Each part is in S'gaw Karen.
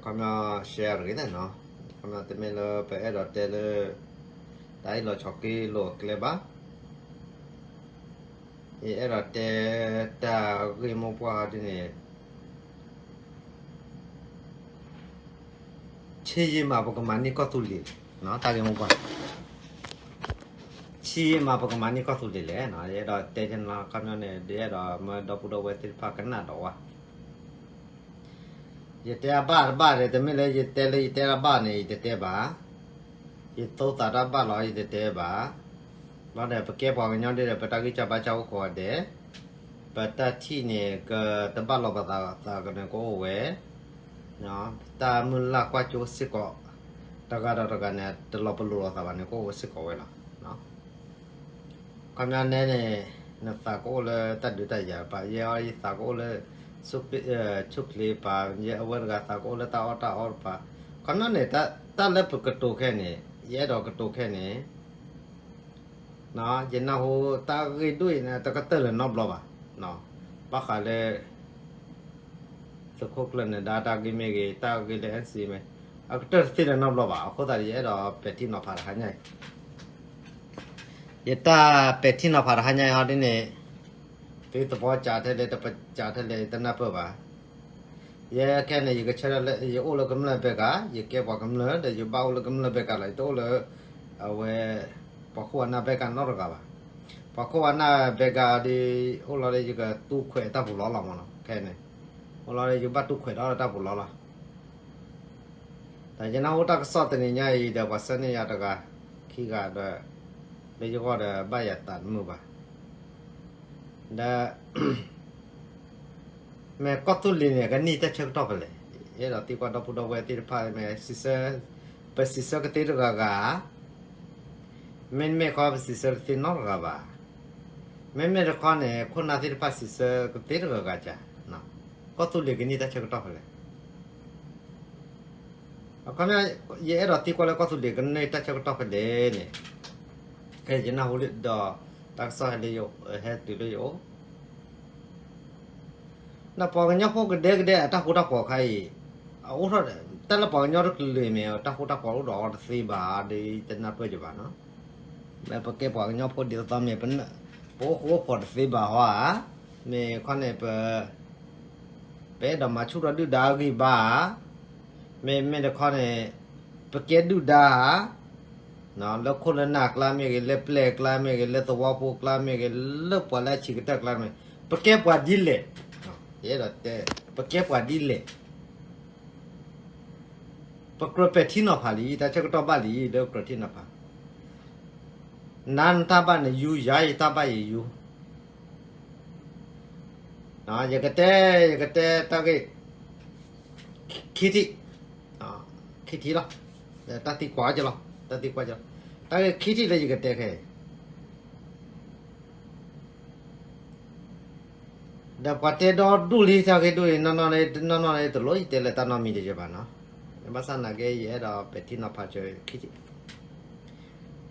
ခီပညီ share တဂ့ၤသ့ၣ်နီၤ, ခီပညီတမ့ၢ်လၢပအဲၣ်ဒိးတဲလၢ တၢ်အ့ၣ်လိာ်ဆိးက့လိာ်အကျဲဘၣ်. ယအဲၣ်ဒိးတဲတၢ်ဂ့ၢ်မိၢ်ပှၢ်ဒ်န့ၣ် ဆံးယံာ်မးပကမၤန့ၢ်ကီၢ်သူလ့ၤ, တၢ်ဂ့ၢ်မိၢ်ပှၢ်, ဆံးယံာ်မးပကမၤန့ၢ်ကီၢ်သူလ့ၤလဲၣ်. ယအဲၣ်ဒိးတဲကနၤခီပညီန့ၣ် ယအဲၣ်ဒိးမၢဒီပုၢ်ဒီဝဲၢ်သ့ၣ်တဖၣ်ကနၣ်ဒီးဝဲ ယတဲအဘၣ်တဘၣ်ဒီး တမ့ၢ်လၢယတဲလၢယတဲတၢ်ဘၣ်န့ၣ် ယတတဲဘၣ်. ယသိသးတၢ်ဘၣ်လီၤ ယတတဲဘၣ်. ဘၣ်ဒီး ပကဲပှၤကညီဒ်ဒီး ပတၢ်ဂံၢ်စၢ်ဘါစၢ်အိၣ်ကိးဂၤဒဲး, ပတၢ်ထံၣ်န့ၣ် ကတဘၣ်လိာ်ပသးသးကန့ၣ်ကအိၣ်ဝဲ, တၢ်မုၢ်လၢ်ကွၢ်စိစ့ၢ်ကီး တဂၤဒီးတဂၤန့ၣ် တလီၤပလိာ်လိာ်သးဘၣ်န့ၣ် ကအိၣ်ဝဲစ့ၢ်ကီးဝဲလီၤ. ခီပညီန့ၣ် နသးကအိၣ်လၢတၢ်ဒုးတၢ်ယၤပာ်, ယဲအီၤ ယသးကအိၣ်လၢ ဆူၣ်ချ့ပာ်, ယဲအဝဲတဂၤသးကအိၣ်လၢတၢ်အီၣ်တၢ်အီတပာ်. ခီပညီန့ၣ် တၢ်လၢပကတိၤခဲန့ၣ် ယအဲၣ်ဒိးကတိၤခဲန့ၣ် ယနၢ်ဟူတၢ်ဂ့ၢ်ဒိၣ်အံၤန့ၣ် တကတၢၢ်လၢၤနီတဘျီဘၣ်. ဘၣ်ဃးလၢ သုးခိၣ်ကျၢၢ်နၢၤဒါတၢ်ဂ့ၢ်မ့ၢ်ဂ့ၤ, တၢ်ဂ့ၢ်လၢ NCA မ့ၢ်, အကတၢၢ်တသ့လၢၤနီတဘျီဘၣ်. အဃိသတးဒီး ယအဲၣ်ဒိးပဲာ်ထံနီၤဖးတဟါညါအံၤ, ယတၢ်ပဲာ်ထံနီၤဖးတဟါညါအံၤဟီဒ်န့ၣ်, သုသဘီကးထဲလဲၣ် တပကးထဲလဲၣ် ယတနၢ်ပၢၢ်ဘၣ်. ယဲခဲန့ၣ် ယကဆၢထၢၣ်လၢ ယအိၣ်လၢကမျၢၢ်ဘဲကၤ, ယကဲပှၤကမျၢၢ်ဒီး ယဘၣ်အိၣ်လၢကမျၢၢ်ဘဲကၤလီၤ. ယတအိၣ်လၢ အဝဲ ပှၤခိၣ်ပှၤနၢ်ဘဲကၤနီတဂၤဘၣ်. ပှၤခိၣ်ပှၤနၢ်ဘဲကၤဒီး အိၣ်လီၤဒီး ယကတူၢ်ခွဲးတၢ်ပူၤလီၤလီၤမ့ၢ်နီၤ. ခဲန့ၣ် အိၣ်လီၤဒီး ယဘၣ်တူၢ်ခွဲးဒီးတၢ်ပူၤလီၤလီၤ. တၢ်ယနၢ်ဟူတၢ်ကစီၣ်တနံၤညါအံၤဒီး ပှၤဆၢန့ၢ်ယၤတဂၤ ခံဂၤဒီး လၢယဂီၢ်ဒီး ဘၣ်ယၤသးတမုာ်ဘၣ်. ဒီး မ့ၢ်ကီၢ်သူလ့ၤန့ၣ် ကန့ၢ်တၢ်ဆၢကတီၢ်ဖဲလဲၣ်. ယအဲၣ်ဒိးသံကွၢ်ဒီပုၢ်ဒီဝဲၢ်သ့ၣ်တဖၣ် မ့ၢ် ပစံးဆၢကသ့တဂၤဂၤ, မ့တမ့ၢ်ခီ ပစံးဆၢကသ့နီတဂၤဘၣ်. မ့မ့ၢ်တခီန့ၣ် ခိၣ်နၢ်သ့ၣ်တဖၣ်စံးဆၢကသ့တဂၤဂၤဧါ. ကီၢ်သူလ့ၤကန့ၢ်တၢ်ဆၢကတီၢ်ဖဲလဲၣ်. အခီပညီ ယအဲၣ်ဒိးသံကွၢ်လၢကီၢ်သူလ့ၤကန့ၢ်တၢ်ဆၢကတီၢ်ဖဲလဲၣ်န့ၣ်, ခဲယနၢ်ဟူဒီး တၢ်ကစီၣ်ဟဲလၢယအိၣ်, ဟဲတုၤလၢယအိၣ် ဒီးပှၤကညီဖိကဒဲကဒဲအတၢ်ဃူတၢ်ဖိးခါအံၤ, အအိၣ်ထီၣ်ဒီး တၢ်လၢပှၤကညီတကလုာ်အံၤမ့ၢ် တၢ်ဃူတၢ်ဖိးအိၣ်ဒီးအီၤတသ့ဘၣ်ဒီး တနၢ်ပၢၢ်ယဘၣ်နီၤ. မ့ၢ်ပကဲပှၤကညီဖိဒ်သိးသိးမ့ၢ် ပအိၣ်ဃူအိၣ်ဖိးတသ့ဘၣ်ဟီဧါ, မ့ၢ်ခီန့ၣ် ပ ပအဲၣ်ဒိးမၤဆူၣ်ထီၣ်ဒုၣ်ဒါအဂံၢ်ဘါဧါ, မ့မ့ၢ်တခီန့ၣ် ပကဲဒုၣ်ဒါဧါ, လၢခိၣ်လၢနၢ်အကျါမ့ၢ်ဂ့ၤ, လၢပျဲၢ်အကျါမ့ၢ်ဂ့ၤ, လၢသဝီဖိအကျါမ့ၢ်ဂ့ၤ, လၢပှၤလၢအဆံးကတၢၢ်အကျါမ့ၢ်ဂ့ၤ, ပကဲပှၤဒ်လဲၣ်. ယအဲၣ်ဒိးတဲ ပကဲပှၤဒ်လဲၣ်. ပကြၢးပဲာ်ထံနီၤဖးလံ, တၢ်ဆၢကတီၢ်ဘၣ်လံ, လၢကြၢးထံနီၤဖး, နၤနတၢ်ဘၣ်နယူၤ, ယၤယတၢ်ဘၣ်ယယူၤ. ယကတဲ, ယကတဲတၢ်ဂ့ၢ် ခံထံၣ်, ခံထံၣ်လီၤ. တၢ်သံကွၢ်ကလီၤ, တၢ်သံကွၢ်ကလီၤ. တၢ်ဂ့ၢ်ခံထံၣ်လၢယကတဲခဲအံၤ ဒီးပှၤတဲဒီဒူၣ်လံ တၢ်ဂ့ၢ်ဒိၣ်အံၤ နီၢ်နီၢ်န့ၣ် တလိၣ် ယတဲလၢတၢ်နီတမံၤတယဲၢ်ဘၣ်နီၤ. ဘၣ်ဆၣ်သနာ်က့ ယအဲၣ်ဒိးပဲာ်ထံနီၤဖးစၢၤခံထံၣ်,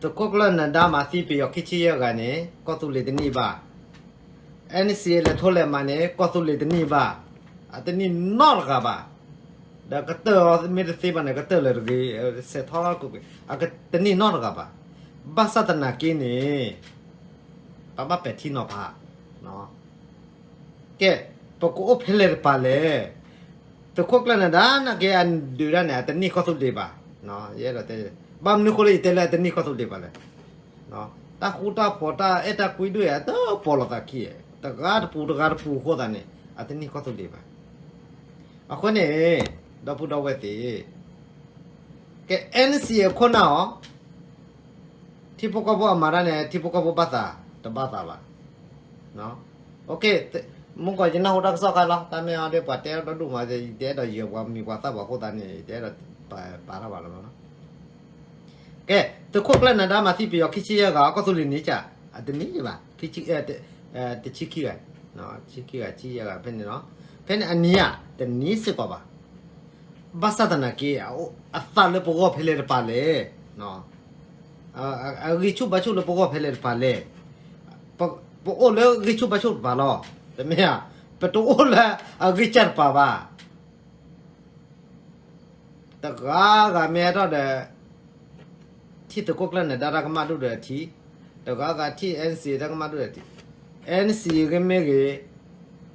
သုးခိၣ်ကျၢၢ်နၢၤဒါမၤသံပယီၤခံဆံယဲၢ်ဂၤန့ၣ် ကီၢ်သူလ့ၤတန့ၢ်ဘၣ်. NCA လဲၤထီၣ်လဲၤမၤန့ၣ် ကီၢ်သူလ့ၤတန့ၢ်ဘၣ်, အတန့ၢ်နီတဂၤဘၣ်. ဒီးကတၢၢ်အီၤမ့ၢ်တသ့ဘၣ်န့ၣ် ကတၢၢ်လၢၤတဂ့ၤ, စဲးထီၣ်လီၤကွ့ၢ်ကွ့ၢ်, အတန့ၢ်နီတဂၤဘၣ်. ဘၣ်ဆၣ်သနာ်က့န့ၣ် ပဘၣ်ပဲာ်ထံနီၤဖး ကဲ, ပကအိၣ်ဖဲလဲၣ်တပၤလဲၣ်. သုးခိၣ်ကျၢၢ်နၢၤဒါနာ်က့ အဒုးတၢ်န့ၣ် အတန့ၢ်ကီၢ်သူလ့ၤဘၣ်. ယအဲၣ်ဒိးတဲ, ဘၣ်မနုၤဃိလၢယတဲလၢအတန့ၢ်ကီၢ်သူလ့ၤဘၣ်လဲၣ်. တၢ်ဃူတၢ်ဖိး တၢ်အဲၣ်တၢ်ကွံဒိၣ်အံၤ အတပိာ်လိာ်သးခံ, တဂၤတပူၤတဂၤတပူၤအဃိသတးန့ၣ် အတန့ၢ်ကီၢ်သူလ့ၤဘၣ်. အဃိန့ၣ် ဒီပုၢ်ဒီဝဲၢ်သ့ၣ်, ကဲ NCA အခိၣ်နၢ်အီၤ ထံဖိကီၢ်ဖိအမၤတၢ်န့ၣ် ထံဖိကီၢ်ဖိဘၣ်သး, တဘၣ်သးဘၣ်. မုၢ်ကီၢ်ယနၢ်ဟူတၢ်ကစီၣ်ခါလီၤ, တၢ်မ့ၢ်အီၤဒီး ပှၤတဲအီၤဒီဒူၣ်မး, ယတအဲၣ်ဒိးယဲၢ်ပှၤမံၤပှၤသၣ်ပှၤအဃိသတးန့ၣ် ယတအဲၣ်ဒိးပာ်ထီၣ်ဘၣ်လီၤမးနီၤ. ကဲ, သုးခိၣ်ကျၢၢ်နၢၤဒါမၤသံပယီၤခံဆံယဲၢ်ဂၤ ကီၢ်သူလ့ၤန့ၣ်ကၢ်, အတန့ၢ်ဘၣ်, တဆံခံဂၤ, တဆံခံဂၤ ဆံယဲၢ်ဂၤဖဲန့ၣ်လီၤ. ဖဲန့ၣ်အန့ၢ်ဧါ, တန့ၢ်စ့ၢ်ကီးဘၣ်. ဘၣ်ဆၣ်သနာ်က့ အသးလၢပဂီၢ်ဖဲလဲၣ်တပၤလဲၣ်. အဂံၢ်ဆူၣ်ဘါဆူၣ်လၢပဂီၢ်ဖဲလဲၣ်တပၤလဲၣ်. ပအိၣ်လၢဂံၢ်ဆူၣ်ဘါဆူၣ်တပၤလီၤ. တမ့ၢ်ဧါ, ပတအိၣ်လၢအဂံၢ်စၢ်တပၤဘၣ်. တဂၤဂၤမ့ၢ်ဟဲထီၣ်ဒီး ထံၣ်သုးခိၣ်ကျၢၢ်နၢၤဒါတၢ်ကမၣ်ဒိၣ်ဒီးထံ, တဂၤဂၤထံၣ် NCA တၢ်ကမၣ်ဒိၣ်ဒီးထံ, NCA ဂ့ၤမ့ၢ်ဂ့ၤ,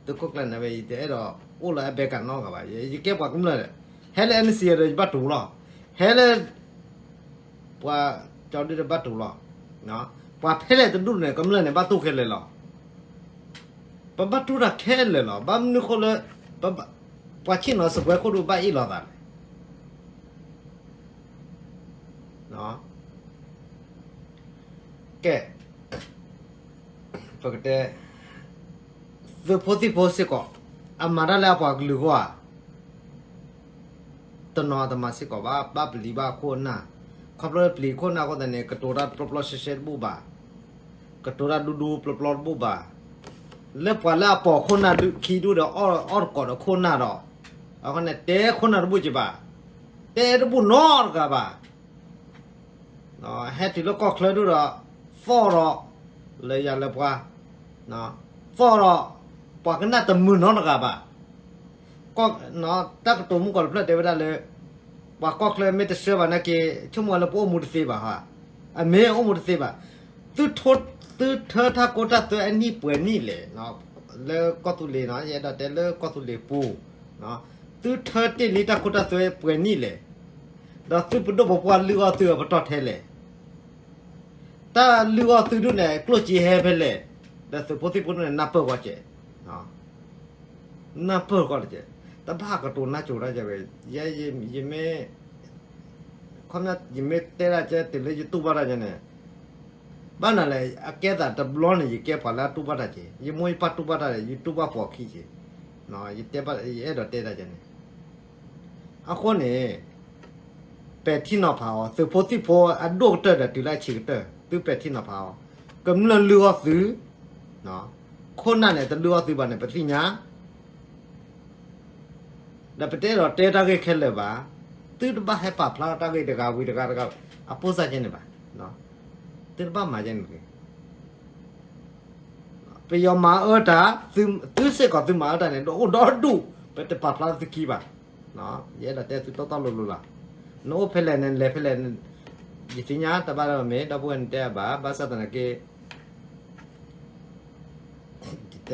သုးခိၣ်ကျၢၢ်နၢၤဝဲ ယတအဲၣ်ဒိးအိၣ်လၢအဘဲကၣ်နီတဂၤဘၣ်, ယကဲပှၤကမျၢၢ်ဒီး, ဟဲလၢ NCA ဒီးယဘၣ်တူၢ်လီၤ, ဟဲလၢ ပှၤကၠီဒုဒီးဘၣ်တူၢ်လီၤ, ပှၤဖဲလဲၣ်တဒူၣ်န့ၣ် ကမျၢၢ်န့ၣ် ဘၣ်တူၢ်ခဲလၢာ်လီၤ. ပဘၣ်တူၢ်တၢ်ခဲလၢာ်လီၤ. ဘၣ်မနုၤဃိလၢ ပှၤဆ့ၣ်နီၤစပွဲခိၣ်ဒုးဘၣ်အ့ၣ်လိာ်သးလဲၣ်. ကဲ, ပကတဲ, သုးဖိသံၣ်ဖိစ့ၢ်ကီး, အမၤတၢ်လၢအပှၤကလုာ်အဂီၢ်ဧါ. တနီၤတမၤစ့ၢ်ကီးဘၣ်, ဘၣ်ပျံၤဘၣ်ခိၣ်နၢ်, ခီဖျိပျံၤခိၣ်နၢ်အဃိသတးန့ၣ် ကတိၤတၢ်တပျီပျီရှဲရှဲတဘူၣ်ဘၣ်, ကတိၤတၢ်ဒူဒူပျီပျီတဘူၣ်ဘၣ်, လၢပှၤလၢအပိာ်ခိၣ်နၢ်ခံဒူၣ်ဒီး အီၣ်တကိးဒီးခိၣ်နၢ်ဒီး, အဃိန့ၣ် တဲခိၣ်နၢ်တဘူၣ်က့ၤဘၣ်, တဲတဘူၣ်နီတဂၤဘၣ်. ဟဲတုၤလၢကီၢ်ချၢဒုဒီး, သီၣ်ဒီး, လၢယၤလၢပှၤ, သီၣ်ဒီး, ပှၤကနၣ်တမုာ်နီတဂၤဘၣ်. တၢ်ကတိၤမုၢ်ကီၢ်တဖျၢၣ်တဲဝဲဒၣ်လၢ, ပှၤကီၢ်ချၢမ့ၢ်တဆှၢဘၣ်နာ်က့, ဆိကမိၣ်လၢပအိၣ်မူတသ့ဘၣ်ဧါ, အမ့ၢ်အိၣ်မူတသ့ဘၣ်. သုထၢထၢထၢၣ်ခိၣ်တၢ်သွဲအနံၣ်ပှဲၤနံၣ်လဲၣ်, လၢကီၢ်သူလ့ၤ, ယအဲၣ်ဒိးတဲလၢကီၢ်သူလ့ၤပူၤ, သုထၢတ့ၢ်လံတၢ်ခိၣ်တၢ်သွဲပှဲၤနံၣ်လဲၣ်, ဒီးသုပဒိၣ်ပပှၢ်လုၢ်အီၣ်သုအပတီၢ်ထဲလဲၣ်. တၢ်လုၢ်အီၣ်သုဒုန့ၣ် ကျိၣ်စ့ဟဲဖဲလဲၣ်, ဒီးသုးဖိသံၣ်ဖိန့ၣ် နၢ်ပၢၢ်ကီကဲး, နၢ်ပၢၢ်ကီကဲး, တဘၣ်ကတိၤနၢ်ကိၤတၢ်ကဲးဝဲ, ယမ့ၢ်, ခီပညီ ယမ့ၢ်တဲဒၣ်ကဲတုၤလၢယတူၢ်ဘၣ်တၢ်ကဲန့ၣ်, ဘၣ်နၤလဲၣ် အကဲသးတဘျီန့ၣ် ယကဲပှၤလၢအတူၢ်ဘၣ်တၢ်ကဲး, ယမိၢ်ယပၢ်တူၢ်ဘၣ်တၢ်ဒီး ယတူၢ်ဘၣ်ပိာ်ခံကဲး, ယအဲၣ်ဒိးတဲတၢ်ကဲန့ၣ် အဃိန့ၣ်, ပဲာ်ထံနီၤဖးအီၤ, သုးဖိသံၣ်ဖိအဒိၣ်ကတၢၢ်ဒီးတုၤလၢအဆံးကတၢၢ်, သုပဲာ်ထံနီၤဖးအီၤ, ကမျၢၢ်လုၢ်အီၣ်သု, ခိၣ်နၢ်န့ၣ်တလုၢ်အီၣ်သုဘၣ်န့ၣ် ပသ့ၣ်ညါ, ဒီးပတအဲၣ်ဒိးတဲတၢ်ဂ့ၢ်ခဲလၢာ်ဘၣ်, သုတဘၣ်ဟဲပာ်ဖျါထီၣ်တၢ်ဂ့ၢ်တဂၤဝံၤတဂၤတဂၤ, အပိၢ်စၢ်ကဲန့ၣ်ဘၣ်, သုတဘၣ်မၤကဲန့ၣ်တဂ့ၤ ပယီၤမၤအၢတၢ်, သုစ့ၢ်ကီးသုမၤအၢတၢ်န့ၣ် ဒိၣ်အိၣ်ဒီဒူၣ်, ပတပာ်ဖျါသုခံဘၣ်, ယအဲၣ်ဒိးတဲသုတီတီလိၤလိၤလီၤ, နအိၣ်ဖဲလဲၣ်န့ၣ် လဲၤဖဲလဲၣ်, ယသ့ၣ်ညါတဘၣ်လၢၤမ့ၢ် ဒီပုၢ်ဝဲၢ်နတဲအဘၣ်, ဘၣ်ဆၣ်သနာ်က့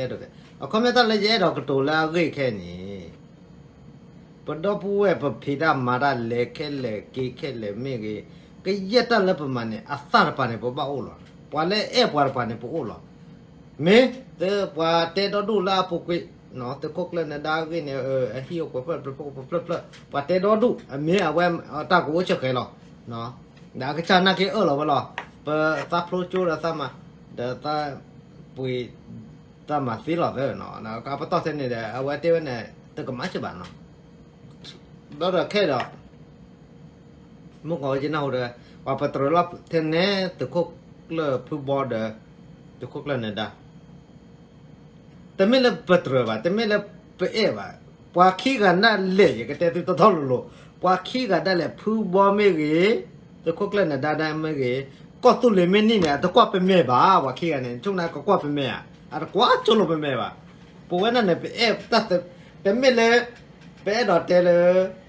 တဲ, အခီပညီတၢ်လၢယအဲၣ်ဒိးကတိၤလၢအဂ့ၢ်ခဲအံၤန့ၣ် ပဒီပုၢ်ဝဲၢ်ပဖံးတၢ်မၤတၢ်လဲၤခဲလၢာ်က့ၤခဲလၢာ်မ့ၢ်ဂ့ၤ, ကယဲၢ်တၢ်လၢပမၤန့ၣ် အသၣ်တပၤန့ၣ် ပဘၣ်အိၣ်လီၤ. ပှၤလၢအဲၣ်ပှၤတပၤန့ၣ် ပအိၣ်လီၤ. မ့ၢ်, ပှၤတဲဒီဒူၣ်လၢအပူၤကွံာ်, သုးခိၣ်ကျၢၢ်နၢၤဒါအဂ့ၢ်န့ၣ်, အဟံၣ်အိၣ်ပှဲၤဖျၢၣ်ဖျၢၣ်, ပှၤတဲဒီဒူၣ်, အမ့ၢ်အဝဲတၢ်ကအိၣ်ဆၢဃဲၤလီၤ. ဒီးအကစၢ်နာ်က့အၢၣ်လီၤဝဲလီၤ. ပသးဖျိကၠိဒီးသးမၤ, ဒီးသးပှ့ၤ, တၢ်မၤသ့လီၤသၢ, အပတီၢ်ထဲန့ၣ်ဒီး အဝဲတဲဝဲန့ၣ် တကမၣ်စ့ၢ်ဘၣ်နီၤ. ဒီးခဲဒီး မုၢ်ကီၤဝဲကနၢ်ဟူဒီး ပှၤပတြၢၤလီၤထဲန့ၣ် သုးခိၣ်ကျၢၢ်ဖုဘီဒီး သုးခိၣ်ကျၢၢ်နၢၤဒါ တမ့ၢ်လၢပတြၢၤဘၣ်, တမ့ၢ်လၢပအဲၣ်ဘၣ်. ပှၤခံဂၤဒၣ်လဲာ် ယကတဲသုတီတီလိၤလိၤ, ပှၤခံဂၤဒၣ်လဲာ် ဖုဘီမ့ၢ်ဂ့ၤ, သုးခိၣ်ကျၢၢ်နၢၤဒါမ့ၢ်ဂ့ၤ, ကီၢ်သူလ့ၤမ့ၢ်နံၣ်န့ၣ် အတကွၢ်ပမဲာ်ဘၣ်. ပှၤခံဂၤန့ၣ် ဆိကမိၣ်ကကွၢ်ပမဲာ်ဧါ, အတကွၢ်ကၠိလိာ်ပမဲာ်ဘၣ်. ပဝဲဒၣ်န့ၣ် ပအဲၣ်တၢ်, တမ့ၢ်လၢ ပအဲၣ်ဒိးတဲလၢ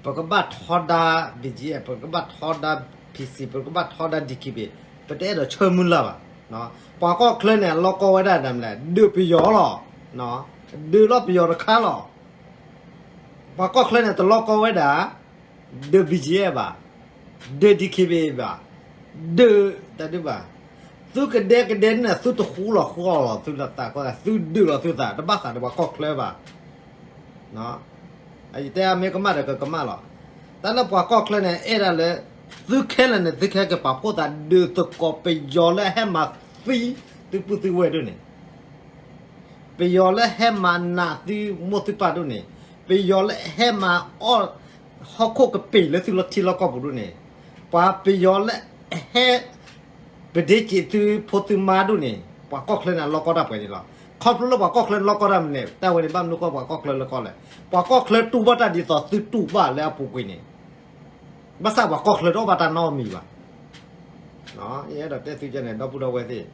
ပကဘၣ်ထီဒါ BGF, ပကဘၣ်ထီဒါ PC, ပကဘၣ်ထီဒါ DKBA, ပတအဲၣ်ဒိးဆၢမုၢ်လၢ်ဘၣ်. ပှၤကီၢ်ချၢန့ၣ် အလီၢ်ကီဝဲဒၣ်ဒ်လဲၣ်, ဒုးပယီၤလီၤ. ဒုးလီၤပယီၤတခါလီၤ. ပှၤကီၢ်ချၢန့ၣ် တလီၢ်ကီဝဲဒၣ် ဒုး BGF ဘၣ်, ဒုး DKBA ဘၣ်, ဒုးတၢ်ဒုးဘၣ်. သုကဒဲကဒဲန့ၣ် သုတဃူလီၤဃူအီၣ်လီၤသုသး, သုဒုးလီၤသုသး, တဘၣ်ဃးဒီးပှၤကီၢ်ချၢဘၣ်. ယတဲအမ့ၢ်ကမၣ်ဒီးကကမၣ်လီၤ. တၢ်လၢပှၤကီၢ်ချၢန့ၣ် အဲၣ်ဒၣ်လၢ သုခဲလၢာ်န့ၣ် သုခဲကပာ်ဖှိၣ်သး ဒုးသကိးပယီၤလၢအဟဲမၤသံသုပုၢ်သုဝဲၢ်ဒိၣ်န့ၣ် ပယီၤလၢဟဲမၤနးသုမိၢ်သုပၢ်ဒိၣ်န့ၣ်, ပယီၤလၢဟဲမၤအီၣ် ဟီၣ်ခိၣ်ကပ့ၤလၢသုလီၢ်ထံလီၢ်ကီၢ်ပူၤဒိၣ်န့ၣ်, ပှၤပယီၤလၢဟဲ ပဒ့စံးသုဖိသုမါဒိၣ်န့ၣ်, ပှၤကီၢ်ချၢန့ၣ် အလီၢ်ကီတၢ်ပှဲၤန့ၣ်လီၤ. ခီဖျိလၢပှၤကီၢ်ချၢန့ၣ်လီၢ်ကီတၢ်မနုၤလဲၣ်, တၢ်ဝဲန့ၣ်ဘၣ်မနုၤဃိပှၤကီၢ်ချၢလၢကီလဲၣ်. ပှၤကီၢ်ချၢတူၢ်ဘၣ်တၢ်ဒ်သိးသုတူၢ်ဘၣ်လၢအပူၤကွံာ်န့ၣ် ဘၣ်ဆၣ်ပှၤကီၢ်ချၢတအိၣ်ဘၣ်တၢ်နီတမံၤဘၣ်. ယအဲၣ်ဒိးတဲသုကဲန့ၣ် ဒီပုၢ်ဒီဝဲၢ်သ့ၣ်,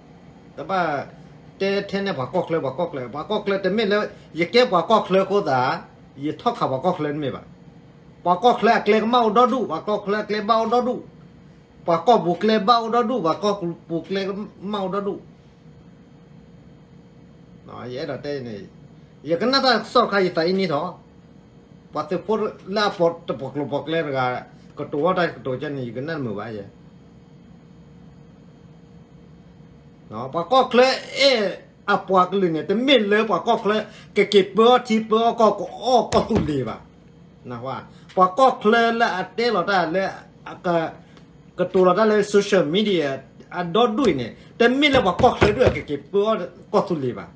တဘၣ်တဲထဲန့ၣ်ပှၤကီၢ်ချၢ ပှၤကီၢ်ချၢ, ပှၤကီၢ်ချၢတမ့ၢ်လၢ ယကဲပှၤကီၢ်ချၢအဃိသတး ယထီၣ်ခးပှၤကီၢ်ချၢတမ့ၢ်ဘၣ်. ပှၤကီၢ်ချၢအကျဲကမၣ်အိၣ်ဒီဒူၣ်, ပှၤကီၢ်ချၢအကျဲဘၣ်အိၣ်ဒီဒူၣ်, ပှၤကီၢ်ပူၤကျဲဘၣ်အိၣ်ဒီဒူၣ်, ပှၤကီၢ်ပူၤကျဲကမၣ်အိၣ်ဒီဒူၣ်. ယအဲၣ်ဒိးတဲန့ၣ်, ယကနၣ်တၢ်ကစီၣ်တခါ ယသးအံၤန့ၢ်ထီၣ်, ပှၤသုးဖိလၢအပိာ်တပှီၤကျိၤပှီၤကျဲတဂၤ ကတိၤဝဲတၢ်ကတိၤကဲန့ၣ် ယကနၣ်တမုာ်ဘၣ်ယဲ. ပှၤကီၢ်ချၢအဲၣ်အပှၤကလုာ်န့ၣ် တမ့ၢ်လၢပှၤကီၢ်ချၢ ကက့ၤပၢအီၣ်ထံပၢအီၣ်ကီၢ် ကအီၣ်ကီၢ်သူလ့ၤဘၣ်. ပှၤကီၢ်ချၢလၢအတဲလီၤတၢ်လၢ ကတိၤလီၤတၢ်လၢ social media အဒီဒူၣ်အံၤန့ၣ် တမ့ၢ်လၢပှၤကီၢ်ချၢဒူၣ်အကက့ၤပၢအီၣ်ကီၢ်သူလ့ၤဘၣ်.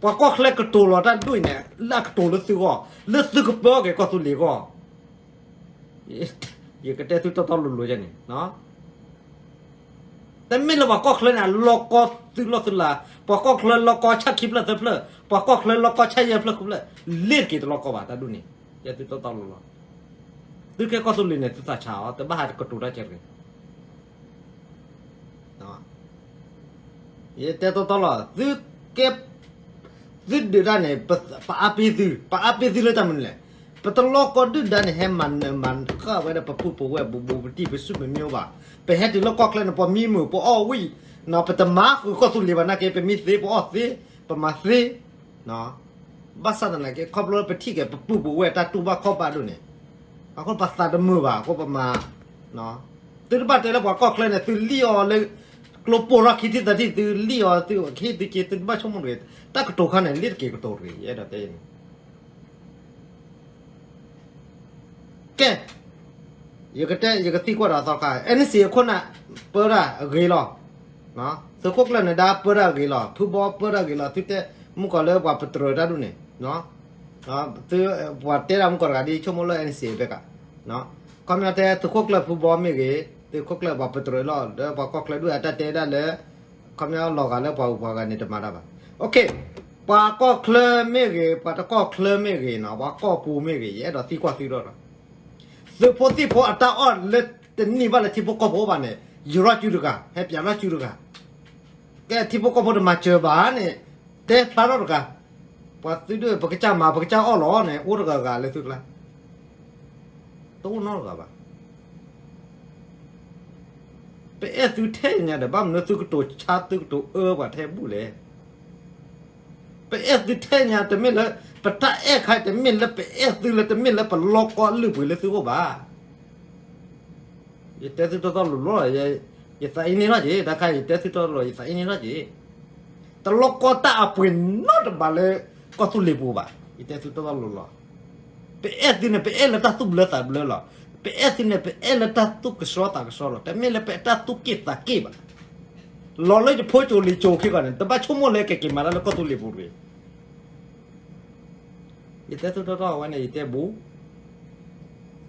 ပှၤကီၢ်ချၢကတိၤလီၤတၢ်ဒူၣ်အံၤန့ၣ် လၢအကတိၤလၢသုဂီၢ်, လၢသုကပၢအီၣ်က့ၤကီၢ်သူလ့ၤအဂီၢ်. ယကတဲသုတီတီလိၤလိၤယဲန့ၣ်, တမ့ၢ်လၢပှၤကီၢ်ချၢန့ၣ် အလီၢ်ကီသုလီၢ်သုလၤ, ပှၤကီၢ်ချၢလီၢ်ကီဆၣ်ခံဖျၢၣ်သၢဖျၢၣ်, ပှၤကီၢ်ချၢလီၢ်ကီဆၣ်ယဲၢ်ဖျၢၣ်ဃုဖျၢၣ်, လ့ၢ်တက့ၤတလီၢ်ကီဘၣ်တၢ်ဒူၣ်န့ၣ်, ယဲသုတီတီလိၤလိၤ. သုကဲကီၢ်သူလ့ၤန့ၣ် သုသးဆါအီၤ, တဘၣ်ဟးကတိၤတၢ်ကဲတဂ့ၤ. ယတဲတီတီလီၤ, သုကဲ, သုဒုးတၢ်န့ၣ် ပအါပ့ၤသု, ပအါပ့ၤသုလၢတၢ်မနုၤလဲၣ်. ပတလီၢ်ကီဒုၣ်ဒါန့ၣ် ဟဲမၤနၢၤမၤဃၣ်ဝဲဒီး ပပုၢ်ပဝဲၢ်ဘူးဘူးပတံၢ်ပစုမ့မ့ၢ်အိၣ်ဘၣ်. ပဟဲတုၤလၢကီၢ်ချၢန့ၣ် ပမံမုာ်ပအီၣ်ဝံၣ်, ပတမၤဃုာ်ကီၢ်သူလ့ၤဘၣ်နာ်က့ ပမံသ့ပအီၣ်သ့, ပမၤသ့. ဘၣ်ဆၣ်သနာ်က့ ခီဖျိပထံၣ်က့ၤပပုၢ်ပဝဲၢ်တၢ်တူၢ်ဘၣ်ခီၣ်ဘၣ်ဒိၣ်န့ၣ်, အဃိပသးတမုာ်ဘၣ်အဃိပမၤ, သုတဘၣ်တဲလၢပှၤကီၢ်ချၢန့ၣ် သုလံၣ်အီၤလၢ ကျိပိာ်ထီၣ်ခံထံၣ်သၢထံၣ် သုလံၣ်အီၤသုကဟ့ၣ်သုက့ၤ သုတဘၣ်ဆိကမိၣ်တဂ့ၤ. တၢ်ကတိၤခါန့ၣ် လ့ၢ်တက့ၤကတိၤတဂ့ၤ ယအဲၣ်ဒိးတဲန့ၣ် ကဲ, ယကတဲ ယကသံကွၢ်ဒီးသီခါ NCA အခိၣ်နၢ် ပၢတၢ်အဂ့ၤလီၤ. သုးခိၣ်ကျၢၢ်နဒါပၢတၢ်အဂ့ၤလီၤ, ဖုဘီပၢတၢ်အဂ့ၤလီၤ, သုတဲမုၢ်ကီၤလၢပှၤပတြၢၤတၢ်ဒူၣ်န့ၣ်, ပှၤတဲဒၣ်မုၢ်ကီၤတဂၤဒ်ဆိကမိၣ်လၢ NCA ဘဲကး, ခီပညီတဲသုးခိၣ်ကျၢၢ်ဖုဘီမ့ၢ်ဂ့ၤ, သုးခိၣ်ကျၢၢ်ပှၤပတြၢၤလီၤ ဒီးပှၤကီၢ်ချၢဒူၣ်အတၢ်တဲဒၣ်လၢ ခီပညီလီၤဂာ်လၢပှၤဂုၤပှၤဂၤန့ၣ်တမၤတၢ်ဘၣ်. ပှၤကီၢ်ချၢမ့ၢ်ဂ့ၤ, ပှၤတကီၢ်ချၢမ့ၢ်ဂ့ၤနီၤ, ပှၤကီၢ်ပူၤမ့ၢ်ဂ့ၤ, ယအဲၣ်ဒိးသံကွၢ်သုဒီး သုးဖိသံၣ်ဖိအတၢ်အီၣ်လၢတနံၣ်ဘၣ်လၢထံဖိကီၢ်ဖိဘၣ်န့ၣ် ယရီၣ်စုတဂၤ, ဟဲပၠးရီၣ်စုတဂၤ, ကဲထံဖိကီၢ်ဖိတမၤစၢၤဘၣ်န့ၣ် တဲဖျါထီၣ်တဂၤ, ပှၤသုဒၣ်ပကစၢ်မၤပကစၢ်အီၣ်လီၤန့ၣ် အိၣ်တဂၤဂၤလၢသုကျါ, တအိၣ်နီတဂၤဘၣ်. ပအဲၣ်သုထဲညါဒီး ဘၣ်မနုၤသုကတိၤဆါသုကတိၤအၢပှၤထဲဘူၣ်လဲၣ်. ပအဲၣ်သုထဲညါ တမ့ၢ်လၢ ပတၢ်အဲၣ်ခါ တမ့ၢ်လၢပအဲၣ်သုလၢ တမ့ၢ်လၢပလီၢ်ကီလုၢ်ပှ့ၤလၢသုအိၣ်ဘၣ်. ယတဲသုတီတီလိၤလိၤ, ယသးအံၤန့ၣ်လီၤက့ၤ တၢ်ခါအံၤ ယတဲသုတီတီလိၤ ယသးအံၤန့ၣ်လီၤက့ၤ. တလီၢ်ကီတၢ်အပှ့ၤနီတဘးလၢ ကီၢ်သူလ့ၤပူၤဘၣ်, ယတဲသုတီတီလိၤလိၤ. ပအဲၣ်သုန့ၣ် ပအဲၣ်လၢတၢ်သူၣ်ဘျၢသးဘျၢလီၤ. ပအဲၣ်သုန့ၣ် ပအဲၣ်လၢတၢ်သူၣ်ကဆှီသးကဆှီလီၤ. တမ့ၢ်လၢပတၢ်သူၣ်က့ၣ်သးက့ၣ်ဘၣ်. လီၤလၢယဖိကၠိလံၤကၠိခံဂၤန့ၣ် တဘၣ်ဆိကမိၣ်လၢကက့ၤမၤတၢ်လၢကီၢ်သူလ့ၤပူၤတဂ့ၤ. ယတဲသုတီတီဝဲန့ၣ် ယတဲဘူး,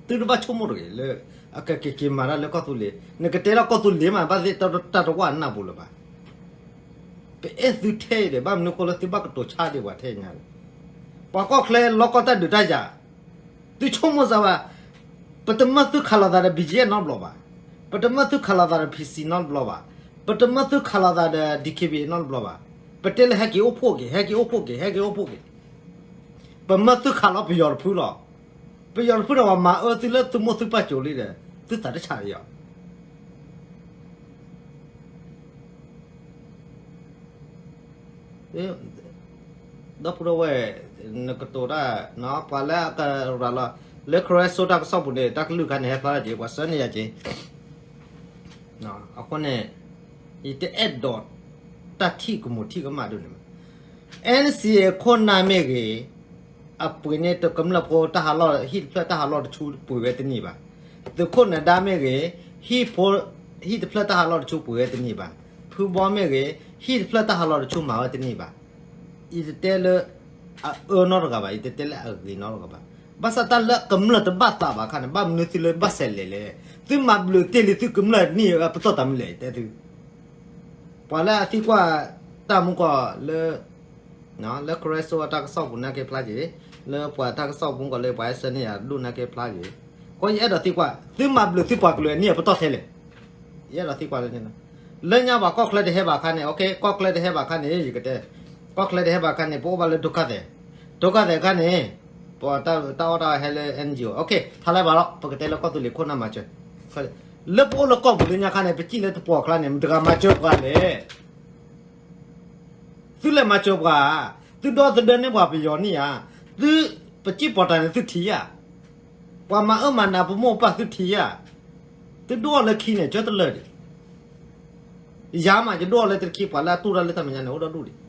သုတဘၣ်ဆိကမိၣ်တဂ့ၤလၢ အကက့ၤက့ၤမၤတၢ်လၢကီၢ်သူလ့ၤ, နကတဲလၢကီၢ်သူလ့ၤမး ဘၣ်သ့ၣ်တၢ်တဝၢ်နၢ်ပူၤလၢၤဘၣ်. ပအဲၣ်သုထဲအံၤဒီး ဘၣ်မနုၤဃိလၢသုဘၣ်ကတိၤဆါဒံးပှၤထဲညါလဲၣ်. ပှၤကီၢ်ချၢလီၢ်ကီၢ်တၢ်ဒုးတၢ်ယၤ, သုဆိကမိၣ်စၢ်ဘၣ်, ပတမၢသုခးလိာ်သးဒီး ဘီကၠံအဲၣ် နီတဘျီဘၣ်, ပတမၢသုခးလိာ်သးဒီး ဖံစံ နီတဘျီဘၣ်, ပတမၢသုခးလိာ်သးဒီး ဒံခံဘံ နီတဘျီဘၣ်, ပတဲလၢဟဲက့ၤအိၣ်ဖှိၣ်က့ၤ ဟဲက့ၤအိၣ်ဖှိၣ်က့ၤ ဟဲက့ၤအိၣ်ဖှိၣ်က့ၤ, ပမၢသုခးလီၤပယီၤတဖုလီၤ. ပယီၤတဖုန့ၣ် ပှၤမၤအၢသုလၢသုမိၢ်သုပၢ်ကၠိလံဒီး သုသးတဆါယီၤ ဒီပုၢ်ဒီဝဲၢ်, နကတိၤတၢ်, ပှၤလၢအကရၤလီၤ, လၢ Karen Soul တၢ်ကစီၣ်ပူၤန့ၣ် တၢ်ကလုၢ်ခါန့ၣ် ဟဲဖျါလၢက့ၤ ပှၤဆှၢန့ၢ်ယၤက့ၤ, အဃိန့ၣ် ယတအဲၣ်ဒိးတၢ်ထံၣ်ကမူးထံၣ်ကမၣ်ဒ်န့ၣ်ဘၣ်. NCA ခိၣ်နၢ်မ့ၢ်ဂ့ၤ, အပှ့ၤန့ၢ်တကမျၢၢ်ဖိတၢ်ဟးလီၢ် ဟံၣ်တဖျၢၣ်တၢ်ဟးလီၢ်တဆူပှ့ၤဝဲတန့ၢ်ဘၣ်. သုးခိၣ်နၢၤဒါမ့ၢ်ဂ့ၤ, ဟံၣ်ဖိ, ဟံၣ်တဖျၢၣ်တၢ်ဟးလီၢ်တဆူပှ့ၤဝဲတန့ၢ်ဘၣ်. ဖုဘီမ့ၢ်ဂ့ၤ, ဟံၣ်တဖျၢၣ်တၢ်ဟးလီၢ်တဆူမၤဝဲတန့ၢ်ဘၣ်. ယတတဲလၢအအၢနီတဂၤဘၣ်, ယတတဲလၢအဂ့ၤနီတဂၤဘၣ်. ဘၣ်ဆၣ်တၢ်လၢကမျၢၢ်တဘၣ်သးဘၣ်အခါန့ၣ် ဘၣ်မနုၤသုလၢဘၣ်ဆဲးလဲၤလဲၣ်. သုမၤဘျုးတ့ၢ်လံသုကမျၢၢ်န့ၣ် ပတီၢ်တၢ်မနုၤလဲၣ် ယတဲသု ပှၤလၢအသံကွၢ်တၢ်မူကီၢ်လၢ လၢ Karen Soul အတၢ်ကစီၣ်ပူၤနာ်က့ဖျါက့ၤ, လၢပှၤတၢ်ကစီၣ်ပူၤကီၢ်လၢပှၤဟဲဆှၢန့ၢ်ယၤဒိၣ်နာ်က့ဖျါက့ၤ, ဃိယအဲၣ်ဒိးသံကွၢ် သုမၤဘျုးသုပှၤကလုာ်အနံၣ်အပတီၢ်ထဲလဲၣ်. ယအဲၣ်ဒိးသံကွၢ်လၢ လၢညါပှၤကီၢ်ချၢတဟဲဘၣ်အခါန့ၣ်, ကီၢ်ချၢတဟဲဘၣ်အခါန့ၣ် ယကတဲ, ကီၢ်ချၢတဟဲဘၣ်အခါန့ၣ် ပအိၣ်ဘၣ်လၢဒုက္ခသည်, ဒုက္ခသည်အခါန့ၣ် ပှၤတၢ်အီၣ်တၢ်အီဟဲလၢ N G O, ဖးလဲၢ်ဘၣ်လီၤ, ပကတဲလၢကီၢ်သူလ့ၤခိၣ်နၢ်မၤစၢၤ, လၢပအိၣ်လၢကီၢ်ပူၤလၢညါခါန့ၣ် ပစံၣ်လၢတပှီၢ်ကျါန့ၣ် မတဂၤမၤစၢၤပှၤလဲၣ်. သုလဲၤမၤစၢၤပှၤ, သုဒီသဒၢန့ၢ်ပှၤပယီၤန့ၣ်ဧါ, သုပစံၣ်ပီးတၢ်န့ၣ်သုထံၣ်ဧါ, ပှၤမၤအၢမၤနးပမိၢ်ပပၢ်သုထံၣ်ဧါ, သုဒိၣ်အီၤလၢခံန့ၣ် ကၢတလၢာ်ဒံး, ယၤမးယဒိၣ်အီၤလၢတခံ ပှၤလၢအတူၢ်တၢ်လၢတၢ်မဲာ်ညါန့ၣ် အိၣ်ဒီဒူၣ်ဒံး.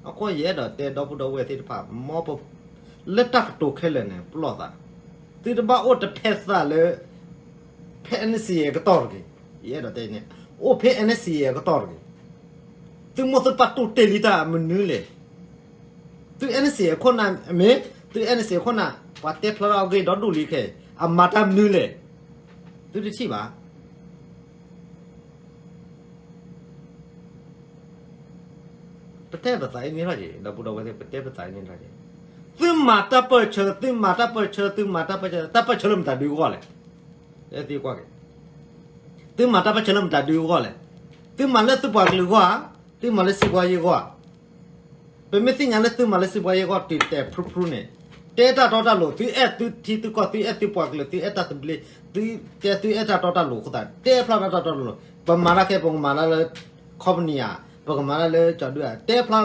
အဃိယအဲၣ်ဒိးတဲဒီပုၢ်ဒီဝဲၢ်သ့ၣ်တဖၣ်, မ်ပ လၢတၢ်ကတိၤခဲလၢာ်န့ၣ် ပလီၢ်သး, သုတဘၣ်အိၣ်တဖဲသးလၢ ဖဲ N C A အကတီၢ်တဂ့ၤ, ယအဲၣ်ဒိးတဲန့ၣ်, အိၣ်ဖဲ N C A အကတီၢ်တဂ့ၤ, သုမိၢ်သုပၢ်တူၢ်တ့ၢ်လံတၢ်မနုၤလဲၣ်, သု N C A အခိၣ်နၢ်မ့ၢ်, သု N C A အခိၣ်နၢ် ပှၤတဲဖျါထီၣ်အဂ့ၢ်ဒီဒူၣ်လံခဲအံၤ အမၤတၢ်မနုၤလဲၣ်, သုတထံၣ်ဘၣ်. ပတဲပသးအံၤန့ၣ်လီၤက့ၤ, ဒီပုၢ်ဒီဝဲၢ်သ့ၣ် ပတဲပသးအံၤန့ၣ်လီၤက့ၤ, သုမၤတၢ်ပၢၢ်ဆၢ, သုမၤတၢ်ပၢၢ်ဆၢ, သုမၤတၢ်ပၢၢ်ဆၢ, တၢ်ပၢၢ်ဆၢလၢမတၤဒုအဂီၢ်လဲၣ်, သုကွၢ်က့ၤ, သုမၤတၢ်ပၢၢ်ဆၢလၢမတၤဒုအဂီၢ်လဲၣ်, သုမၤလၢသုပှၤကလုာ်အဂီၢ်ဧါ, သုမၤလၢစံးဘှါယ့ၢ်အဂီၢ်ဧါ. ပမ့ၢ်သ့ၣ်ညါလၢသုမၤလၢစံးဘှါယ့ၢ်အဂီၢ် တဲတဲဖျုဖျုန့ၣ်, တဲတၢ်တီတၢ်လိၤ, သုအဲၣ်သုထံသုကီၢ်, သုအဲၣ်သုပှၤကလုာ်, သုအဲၣ်တၢ်သဘျ့, သုတဲသုအဲၣ်တၢ်တီတၢ်လိၤအဃိသတး တဲဖျါတၢ်တီတၢ်လိၤ, ပမၤတၢ်ခဲ ပကမၤတၢ်လၢ company ဧါ, ပကမၤတၢ်လၢကၠီၤဒုဧါ, တဲဖျါ,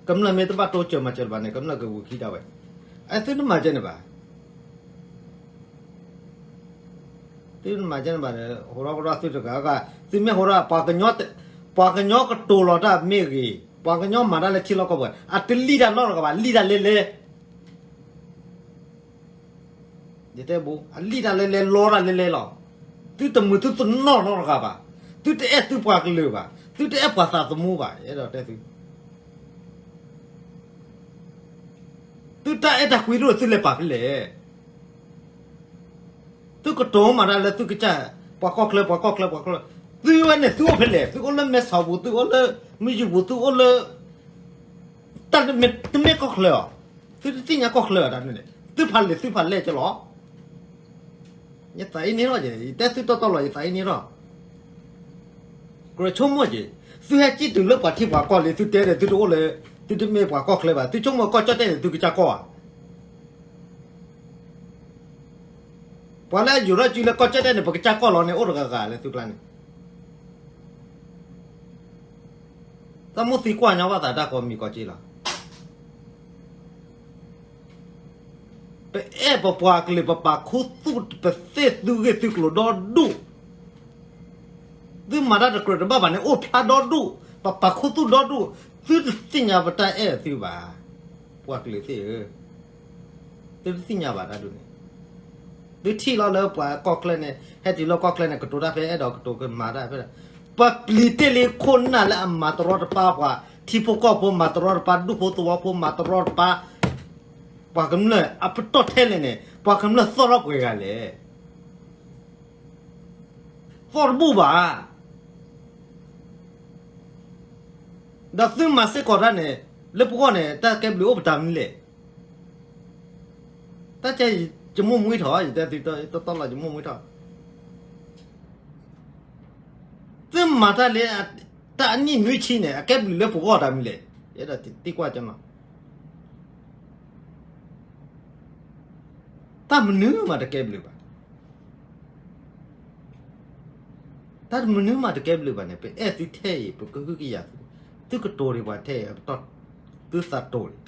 ကမျၢၢ်မ့ၢ်တဘၣ်တိစၢၤမၤစၢၤလၢၤဘၣ်န့ၣ် ကမျၢၢ်ကဝံၤခံတၢ်ဝဲ, အသုတမၤစၢၤန့ၣ်ဘၣ်. သုမၤကဲန့ၣ်ဘၣ်ဒီး ဟိးထီၣ်ကဒီးသုတဂၤဂၤ, သုမ့ၢ်ဟိးထီၣ် ပှၤကညီကတိၤလီၤတၢ်မ့ၢ်ဂ့ၤ, ပှၤကညီမၤတၢ်လၢထံလီၢ်ကီၢ်ပူၤ အတလံၣ်တၢ်နီတဂၤဘၣ်, လံၣ်တၢ်လဲလဲ, ယတဲဘိ အလံၣ်တၢ်လဲလဲလီတၢ်လဲလဲလီၤ. သုတမုာ်သုသနီၣ်နီတဂၤဘၣ်, သုတအဲၣ်သုပှၤကလုာ်ဘၣ်, သုတအဲၣ်ပှၤသးသမူဘၣ်, ယအဲၣ်ဒိးတဲသု သုတၢ်အဲၣ်တၢ်ကွံတအိၣ် သုလဲၤပာ်ဖဲလဲၣ်. သုကတိၤမၤတၢ်လၢသုကစၢ်, ပှၤကီၢ်ချၢ ပှၤကီၢ်ချၢ ပှၤကီၢ်ချၢ, သုဝဲန့ၣ်သုအိၣ်ဖဲလဲၣ်, သုအိၣ်လၢမဲဆီးပူၤ, သုအိၣ်လၢမုၢ်ယူၤပူၤ, သုအိၣ်လၢ တၢ်တမ့ၢ်ကီၢ်ချၢအီၤ, သုတသ့ၣ်ညါကီၢ်ချၢအတၢ်န့ၣ်, သုဖးလဲၣ်သုဖးလဲၣ်ကလီၤ. ယသးအံၤန့ၣ်လီၤ, ယတဲသုတီတီလီၤ, ယသးအံၤန့ၣ်လီၤ. ကြၢးဆိကမိၣ်က့ၤ, သုဟဲစံၣ်တုၤလၢပှၤထံပှၤကီၢ်လံ, သုတဲဒီးသုတအိၣ်လၢ, သုတမ့ၢ်ပှၤကီၢ်ချၢဘၣ်, သုဆိကမိၣ်ကီၢ်ကၠီၣ်တဲၣ်န့ၣ် သုကစၢ်ကီၢ်ဧါ. ပှၤလၢအယူၤထီၣ်စုလၢကီၢ်ကၠီၣ်တဲၣ်န့ၣ် ပကစၢ်ကီၢ်လီၤန့ၣ် အိၣ်တဂၤဂၤလၢသုကျါန့ၣ် တၢ်မိၣ်သံကွၢ်ညီဘၣ်သးတၢ်ကိးမံၤကိးက့လီၤ. ပအဲၣ်ပပှၤကလုာ် ပပာ်ခူသူၣ် ပသ့ၣ်သုဂ့ၢ်သုကျိၤဒီဒူၣ်, သုမၤတၢ်တကြၢးတဘၣ်ဘၣ်န့ၣ် အိၣ်ဖျါဒီဒူၣ်, ပပာ်ခူသူၣ်ဒီဒူၣ်, သုတသ့ၣ်ညါပတၢ်အဲၣ်သုဘၣ်, ပှၤကလုာ်သ့ၣ်ဧၢ, သုတသ့ၣ်ညါဘၣ်တၢ်ဒ်န့ၣ်, သုထံၣ်လီၤလၢပှၤကီၢ်ချၢန့ၣ် ဟဲတုၤလၢကီၢ်ချၢန့ၣ် ကတိၤတၢ်ဖဲအဲၣ်ဒိးကတိၤကမၤတၢ်ဖဲ ပပျံၤတ့ၢ်လံခိၣ်နၢ်လၢအမၤတရီတပါပှၤ, ထံဖိကီၢ်ဖိမၤတရီတပါ, ဒူၣ်ဖိသဝီဖိမၤတရီတပါ, ပှၤကမျၢၢ်အပတီၢ်ထဲလဲၣ်န့ၣ် ပှၤကမျၢၢ်သီၣ်ထီၣ်ပှဲၤဂၤလဲၣ်. သီၣ်တဘူၣ်ဘၣ်. ဒီးသုမၤစ့ၢ်ကီးတၢ်န့ၣ် လၢပဂီၢ်န့ၣ် တၢ်ကဲဘျုးအိၣ်ပတၢ်မနုၤလဲၣ်. တၢ်ကဲယမိၢ်မှံထီၣ်, ယတဲသုတီတီလီၤ ယမိၢ်မှံထီၣ်. သုမၤတၢ်လၢ တၢ်အနံၣ်နွံဆံန့ၣ် အကဲဘျုးလၢပဂီၢ်တၢ်မနုၤလဲၣ်. ယအဲၣ်ဒိးသံကွၢ်ကၠီနီၤ. တၢ်မနုၤမးတကဲဘျုးဘၣ်. တၢ်မနုၤမးတကဲဘျုးဘၣ်န့ၣ် ပအဲၣ်သုထဲအံၤ ပကဟုကယာ်သု, သုကတိၤဒံးပှၤထဲအံၤ သုသးတိၤဒံး.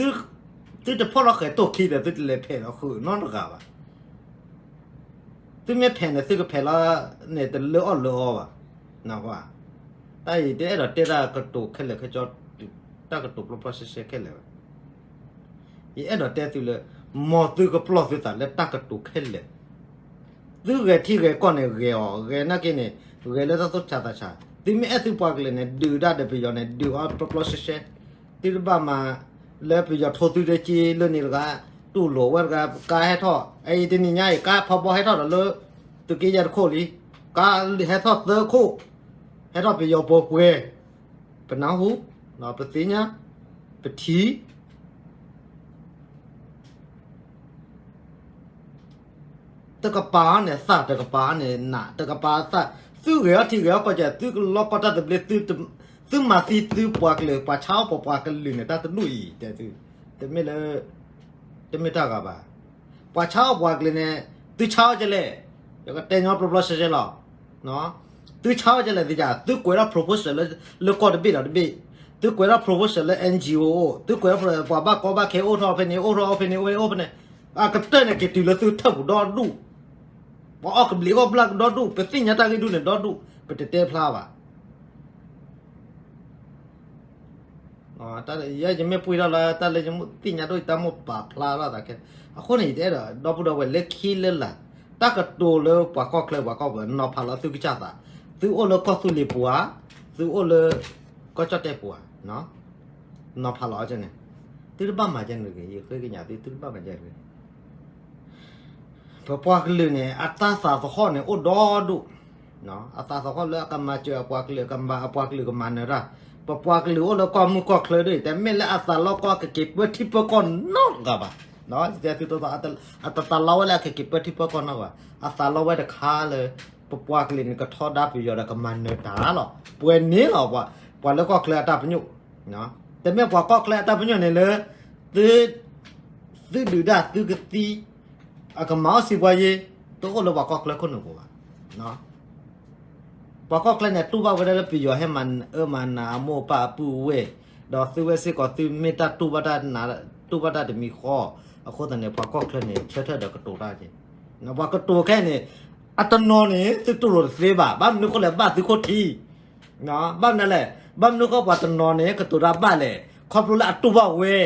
သုတဖီၣ်လီၤဃဲၤတိၢ်ခံဒီး သုတလဲၤဖဲးလီၤဃုာ်နီတဂၤဘၣ်. သုမ့ၢ်ဖဲးန့ၣ် သုကဖဲးလီၤန့ၣ် တလၢအီၣ်လၢအီဘၣ်. နၢ်ဟူဧါ. တၢ်အံၤတအဲၣ်ဒိးတဲတၢ်ကတိၤခဲလၢာ်ခဲဆ့, တၢ်ကတိၤပျီပျီရှဲရှဲခဲလၢာ်ဘၣ်. ယအဲၣ်ဒိးတဲသုလၢ မ်သုကပျီၢ်သုသးလၢတၢ်ကတိၤခဲလၢာ်. သုဂဲၤထံဂဲၤကီၢ်န့ၣ် ဂဲၤအီၤ, ဂဲၤနာ်က့န့ၣ် ဂဲၤလၢတၢ်သူၣ်ဆးသးဆး. သုမ့ၢ်အဲၣ်သုပှၤကလုာ်န့ၣ် ဒုးဒၣ်ဒီးပယီၤန့ၣ် ဒုးအီၤပျီပျီရှဲရှဲ. သုတဘၣ်မၤလၢပယီၤထိသုတက့လၢန့ၣ်တဂၤ, တူၢ်လိာ်ဝဲတဂၤ, ကါဟဲထီၣ်, အအံၤတနံၤညါအံၤ ကါဖီဘီဟဲထီၣ်ဒီးလၢ သုးက့ယဲၢ်တခိၣ်လံ. ကါဟဲထီၣ်သၢခိၣ်, ဟဲထီၣ်ပယီၤပှဲၤပှဲၤ, ပနၢ်ဟူ, ပသ့ၣ်ညါ, ပထံၣ် တကပၤန့ၣ်သၣ်, တကပၤန့ၣ်နး, တကပၤသၣ်, သုဂဲၤအီၣ်ထံဂဲၤအီၣ်ကီၢ်ကဲ, သုကလီကီၢ်တၢ်သဘျ့, သုတ, သုမၤသံသုပှၤကလုာ် ပှၤဆါအီၣ်ပပှၤကလုာ်န့ၣ် တၢ်တဒူၣ်အံၤ တဲသု, တမ့ၢ်လၢ တမ့ၢ်တၢ်ဂၤဘၣ်. ပှၤဆါအီၣ်ပှၤကလုာ်န့ၣ် သုဆါအီၣ်ကလဲၣ်, ယကတဲညီပျီပျီရှဲရှဲလီၤ. သုဆါအီၣ်ကလဲၣ်သ့ၣ်, သုကွဲးထီၣ် proposal လၢကီၢ်တဘ့ၣ်ဒီးတဘ့ၣ်, သုကွဲးထီၣ် proposal လၢ N G O အိၣ်, သုကွဲးထီၣ် ပှၤဘၣ်ကီဘၣ်ခဲအိၣ်ထီၣ်ဖဲန့ၣ် အိၣ်ထီၣ်ဖဲန့ၣ် အိၣ်ဖဲန့ၣ်, အကတၢၢ်န့ၣ်က့ၤတုၤလၢသုထၢၣ်ပူၤဒီဒူၣ်, ပှၤအီၣ်ကဘျံးအီၣ်ဘျၣ်ဒီဒူၣ်, ပသ့ၣ်ညါတၢ်ဂ့ၢ်ဒူၣ်န့ၣ်ဒီဒူၣ်, ပတတဲဖျါဘၣ်. ယမ့ၢ်ပှ့ၤထီၣ်လၢတၢ်လၢယသ့ၣ်ညါဒိၣ်ယတၢ်မိၣ်ပာ်ဖျါထီၣ်သးခဲ, အဃိန့ၣ် ယတအဲၣ်ဒိး ဒီပုၢ်ဒီဝဲၢ်လၢခံလၢလာ်, တၢ်ကတိၤလၢပှၤကီၢ်ချၢပှၤကီၢ်ပူၤ နီၤဖးလီၤသုကစၢ်သး, သုအိၣ်လၢကီၢ်သူလ့ၤပူၤဧါ, သုအိၣ်လၢ ကီၢ်ကၠီၣ်တဲၣ်ပူၤဧါ, နီၤဖးလီၤန့ၣ်, သုတဘၣ်မၤကဲန့ၣ်တဂ့ၤ, ယဃ့ကညးသု သုတဘၣ်မၤကဲတဂ့ၤ. ပပှၤကလုာ်န့ၣ် အတၢ်သးသဟီၣ်န့ၣ်အိၣ်ဒီဒူၣ်, အသးသဟီၣ်လၢအကမၤစၢၤအပှၤကလုာ်, အပှၤကလုာ်ကမၤနၢၤတၢ်, ပပှၤကလုာ်အိၣ်လၢကီၢ်မုၢ်ကီၢ်ချၢဒ်အံၤ တမ့ၢ်လၢအသးလီကီၢ်ကက့ၤပၢထံပၢကီၢ်နီတဂၤဘၣ်. အတသးလီဝဲလၢအကက့ၤပၢထံပၢကီၢ်နီတဂၤ, အသးလီဝဲတခါလၢ ပပှၤကလုာ်န့ၣ် ကထီဒါပယီၤဒီးကမၤနၢၤတၢ်လီၤ. ပှဲၤန့ၣ်လီၤ, ပှၤလၢကီၢ်ချၢအတၢ်ပညိၣ်, တမ့ၢ်ပှၤကီၢ်ချၢအတၢ်ပညိၣ်န့ၣ်လၢ သု သုဒုးဒၣ်သုကသံ, အကမၤအီၣ်စံးပှၤယ့, တအိၣ်လၢပှၤကီၢ်ချၢခိၣ်နူာ်ပူၤဘၣ်. ပှၤကီၢ်ချၢန့ၣ် တူၢ်ဘၣ်ဝဲဒၣ်လၢပယီၤဟဲမၤအၢမၤနးအမိၢ်အပၢ်အပုၢ်အဝဲၢ်, ဒီးသုဝဲစ့ၢ်ကီးသုမ့ၢ်တၢ်တူၢ်ဘၣ်တၢ်နး, တူၢ်ဘၣ်တၢ်တမံၤဃီ, အဃိသတးန့ၣ် ပှၤကီၢ်ချၢန့ၣ် ဆၢထၢၣ်ဒီးကတိၤတၢ်က့ၤ, ပှၤကတိၤခဲအံၤန့ၣ် အတနီၤန့ၣ် သုတူၢ်လိာ်တသ့ဘၣ်, ဘၣ်မနုၤဃိလဲၣ် ဘၣ်သုခိၣ်ထံ ဘၣ်မနုၤလဲၣ်, ဘၣ်မနုၤဃိပှၤတနီၤန့ၣ် ကတိၤတၢ်ဘၣ်လဲၣ်, ခီဖျိလၢအတူၢ်ဘၣ်ဝဲ,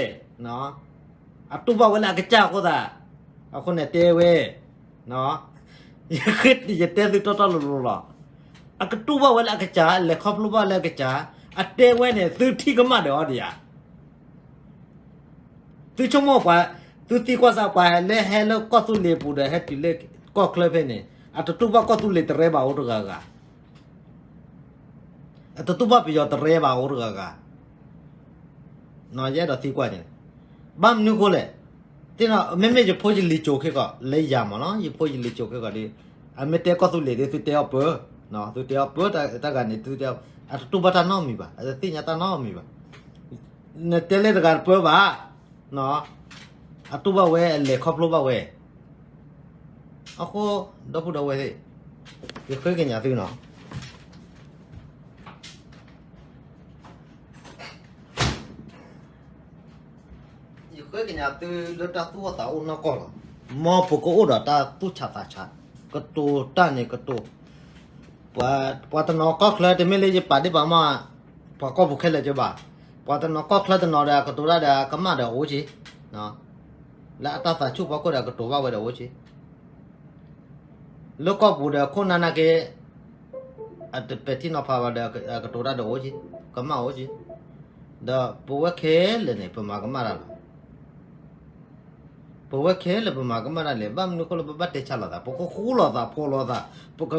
အတူၢ်ဘၣ်ဝဲလၢအကစၢ်အဃိသတး, အဃိန့ၣ်တဲဝဲ, ယတဲသုတီတီလိၤလိၤလီၤ, အကတူၢ်ဘၣ်ဝဲလၢအကစၢ်, လဲၤခီဖျိဘၣ်လၢအကစၢ်, အတဲဝဲန့ၣ် သုထံၣ်ကမၣ်ဒီးအီၤဒံးဧါ. သုဆိကမိၣ်ပှၤ, သုသံကွၢ်စၢ်ပှၤလၢဟဲလၢကီၢ်သူလ့ၤပူၤဒီးဟဲတုၤလၢကီၢ်ချၢဖဲန့ၣ်, အတတူၢ်ဘၣ်ကီၢ်သူလ့ၤတရဲဘၣ်အိၣ်တဂၤဂၤ, အတတူၢ်ဘၣ်ပယီၤတရဲဘၣ်အိၣ်တဂၤဂၤ, ယအဲၣ်ဒိးသံကွၢ်န့ၣ်, ဘၣ်မနုၤဃိလဲၣ်, သ့ၣ်နီၣ် မ့မ့ၢ်ယဖိယလံၤစိၤခဲကီး လၢယၤမးနီၤ, ယဖိယလံၤစိၤခဲကီးဒီး, အမ့ၢ်တဲကီၢ်သူလ့ၤဒီး သုတဲအီၤပၢ, သုတဲအီၤပၢတၢ်ဂၤန့ၣ် သုတဲအီၤ, အတတူၢ်ဘၣ်တၢ်နီတမံၤဘၣ်, အတသ့ၣ်ညါတၢ်နီတမံၤဘၣ်, နတဲလၢတဂၤတပၢဘၣ်, အတူၢ်ဘၣ်ဝဲ အလဲၤခီဖျိဘၣ်ဝဲ, အဃိ ဒီပုၢ်ဒီဝဲၢ်သ့ၣ်, ယဃ့ကညးသုနီၤ ယဃ့ကညးသုလၢတၢ်သူၣ်အိၣ်သးအိၣ်နီၢ်ကီၢ်လီၤ. မ်ပကအိၣ်ဒီးတၢ်သူၣ်ဆးသးဆး, ကတိၤတၢ်န့ၣ်ကတိၤ, ပှၤတနီၤကီၢ်ချၢ တမ့ၢ်လၢယပာ်ဒ့ၣ်ပာ်မး, ပှၤကီၢ်ပူၤခဲလၢာ်ကဘၣ်, ပှၤတနီၤကီၢ်ချၢတနီၤဒီး ကတိၤတၢ်ဒီးကမၣ်ဒီးအိၣ်က့, လၢအတၢ်သးဆူၣ်ဖီခိၣ်ဒီးကတိၤဘၣ်ဝဲဒီးအိၣ်က့ လၢကီၢ်ပူၤဒီးခိၣ်နၢ်နာ်က့, အတပဲာ်ထံနီၤဖးဘၣ်ဒီး ကတိၤတၢ်ဒီးအိၣ်က့, ကမၣ်အိၣ်က့, ဒီးပဝဲခဲလၢာ်န့ၣ် ပမၤကမၣ်တၢ်လီၤ. ပဝဲခဲလၢာ်ပမၤကမၣ်တၢ်လဲၣ်, ဘၣ်မနုၤဃိလၢပဘၣ်တဲဆါလိာ်သး, ပကဃူလိာ်သးဖိးလိာ်သး, ပက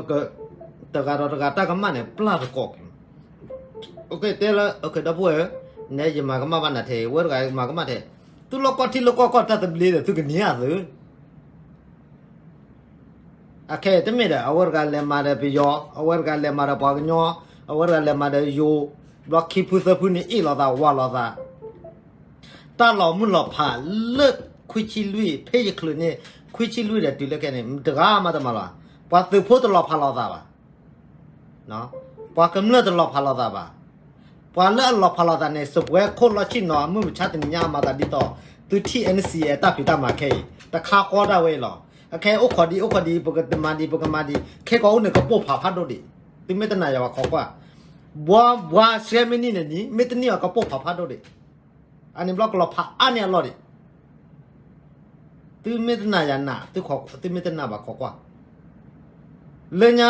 တဂၤဒီးတဂၤတၢ်ကမၣ်န့ၣ် ပျၢ်တကိးက့ၤ, တဲလၢ ဒီပုၢ်ဝဲၢ်ဧၢ, နဲယမၤကမၣ်ဘၣ်နၤထဲ, ဝဲတဂၤမၤကမၣ်ထဲ, သုလီၢ်ကီၢ်ထံလၢကီၢ်ကီၢ်တၢ်သဘျ့ဒီး သုကန့ၢ်အသု အခဲအံၤတမ့ၢ်ဒီး အဝဲတဂၤလဲၤမၤဒီးပယီၤ, အဝဲတဂၤလဲၤမၤဒီးပှၤကညီ, အဝဲတဂၤလဲၤမၤဒီးယိၤ, ဘျီခံဖုသၢဖုန့ၣ်အ့ၣ်လိာ်သးဝးလိာ်သး, တၢ်လီၤမုၢ်လီၤဖးလၢခွံဆံလွံၢ် ဖဲယချုးန့ၣ်, ခွံဆံလွံၢ်ဒီးတုၤလၢခဲအံၤန့ၣ် တဂၤမးတမၤလီၤ, ပှၤသုးဖိတလီၤဖးလိာ်သးဘၣ် ပှၤကမျၢၢ်တလီၤဖးလိာ်သးဘၣ်. ပှၤလၢအလီၤဖးလိာ်သးန့ၣ် စပွဲခိၣ်လီၢ်ဆ့ၣ်နီၤ အမုၢ်မဆါတနံၤညါအမၤသးဒ်သိး သုထံၣ် N C A အတၢ်ဖံးတၢ်မၤခဲအံၤ တခါဃီဒၣ်ဝဲအံၤလီၤ. အခဲအံၤအိၣ်ခိးဒံး အိၣ်ခိးဒံး ပကတမၤဒံး ပကမၤဒံး ခဲကိးအိၣ်န့ၣ် ကပိာ်ဖးဖးဒိၣ်ဒံး. သုမ့ၢ်တနာ်ယွၤပှၤခိးကွၢ်, ဘှါဘှါဆှဲမ့ၢ်နံၣ်န့ၣ်နံၣ် မ့ၢ်တနံၣ်အီၤ ကပိာ်ဖးဖးဒိၣ်ဒံး. အန့ၣ်ဘျီကလီၤဖးအါန့ၢ်အလီၢ်ဒံး. သုမ့ၢ်တနာ်ယၤနာ်, သုမ့ၢ်တနာ်ဘၣ်ခိးကွၢ်. လၢညါ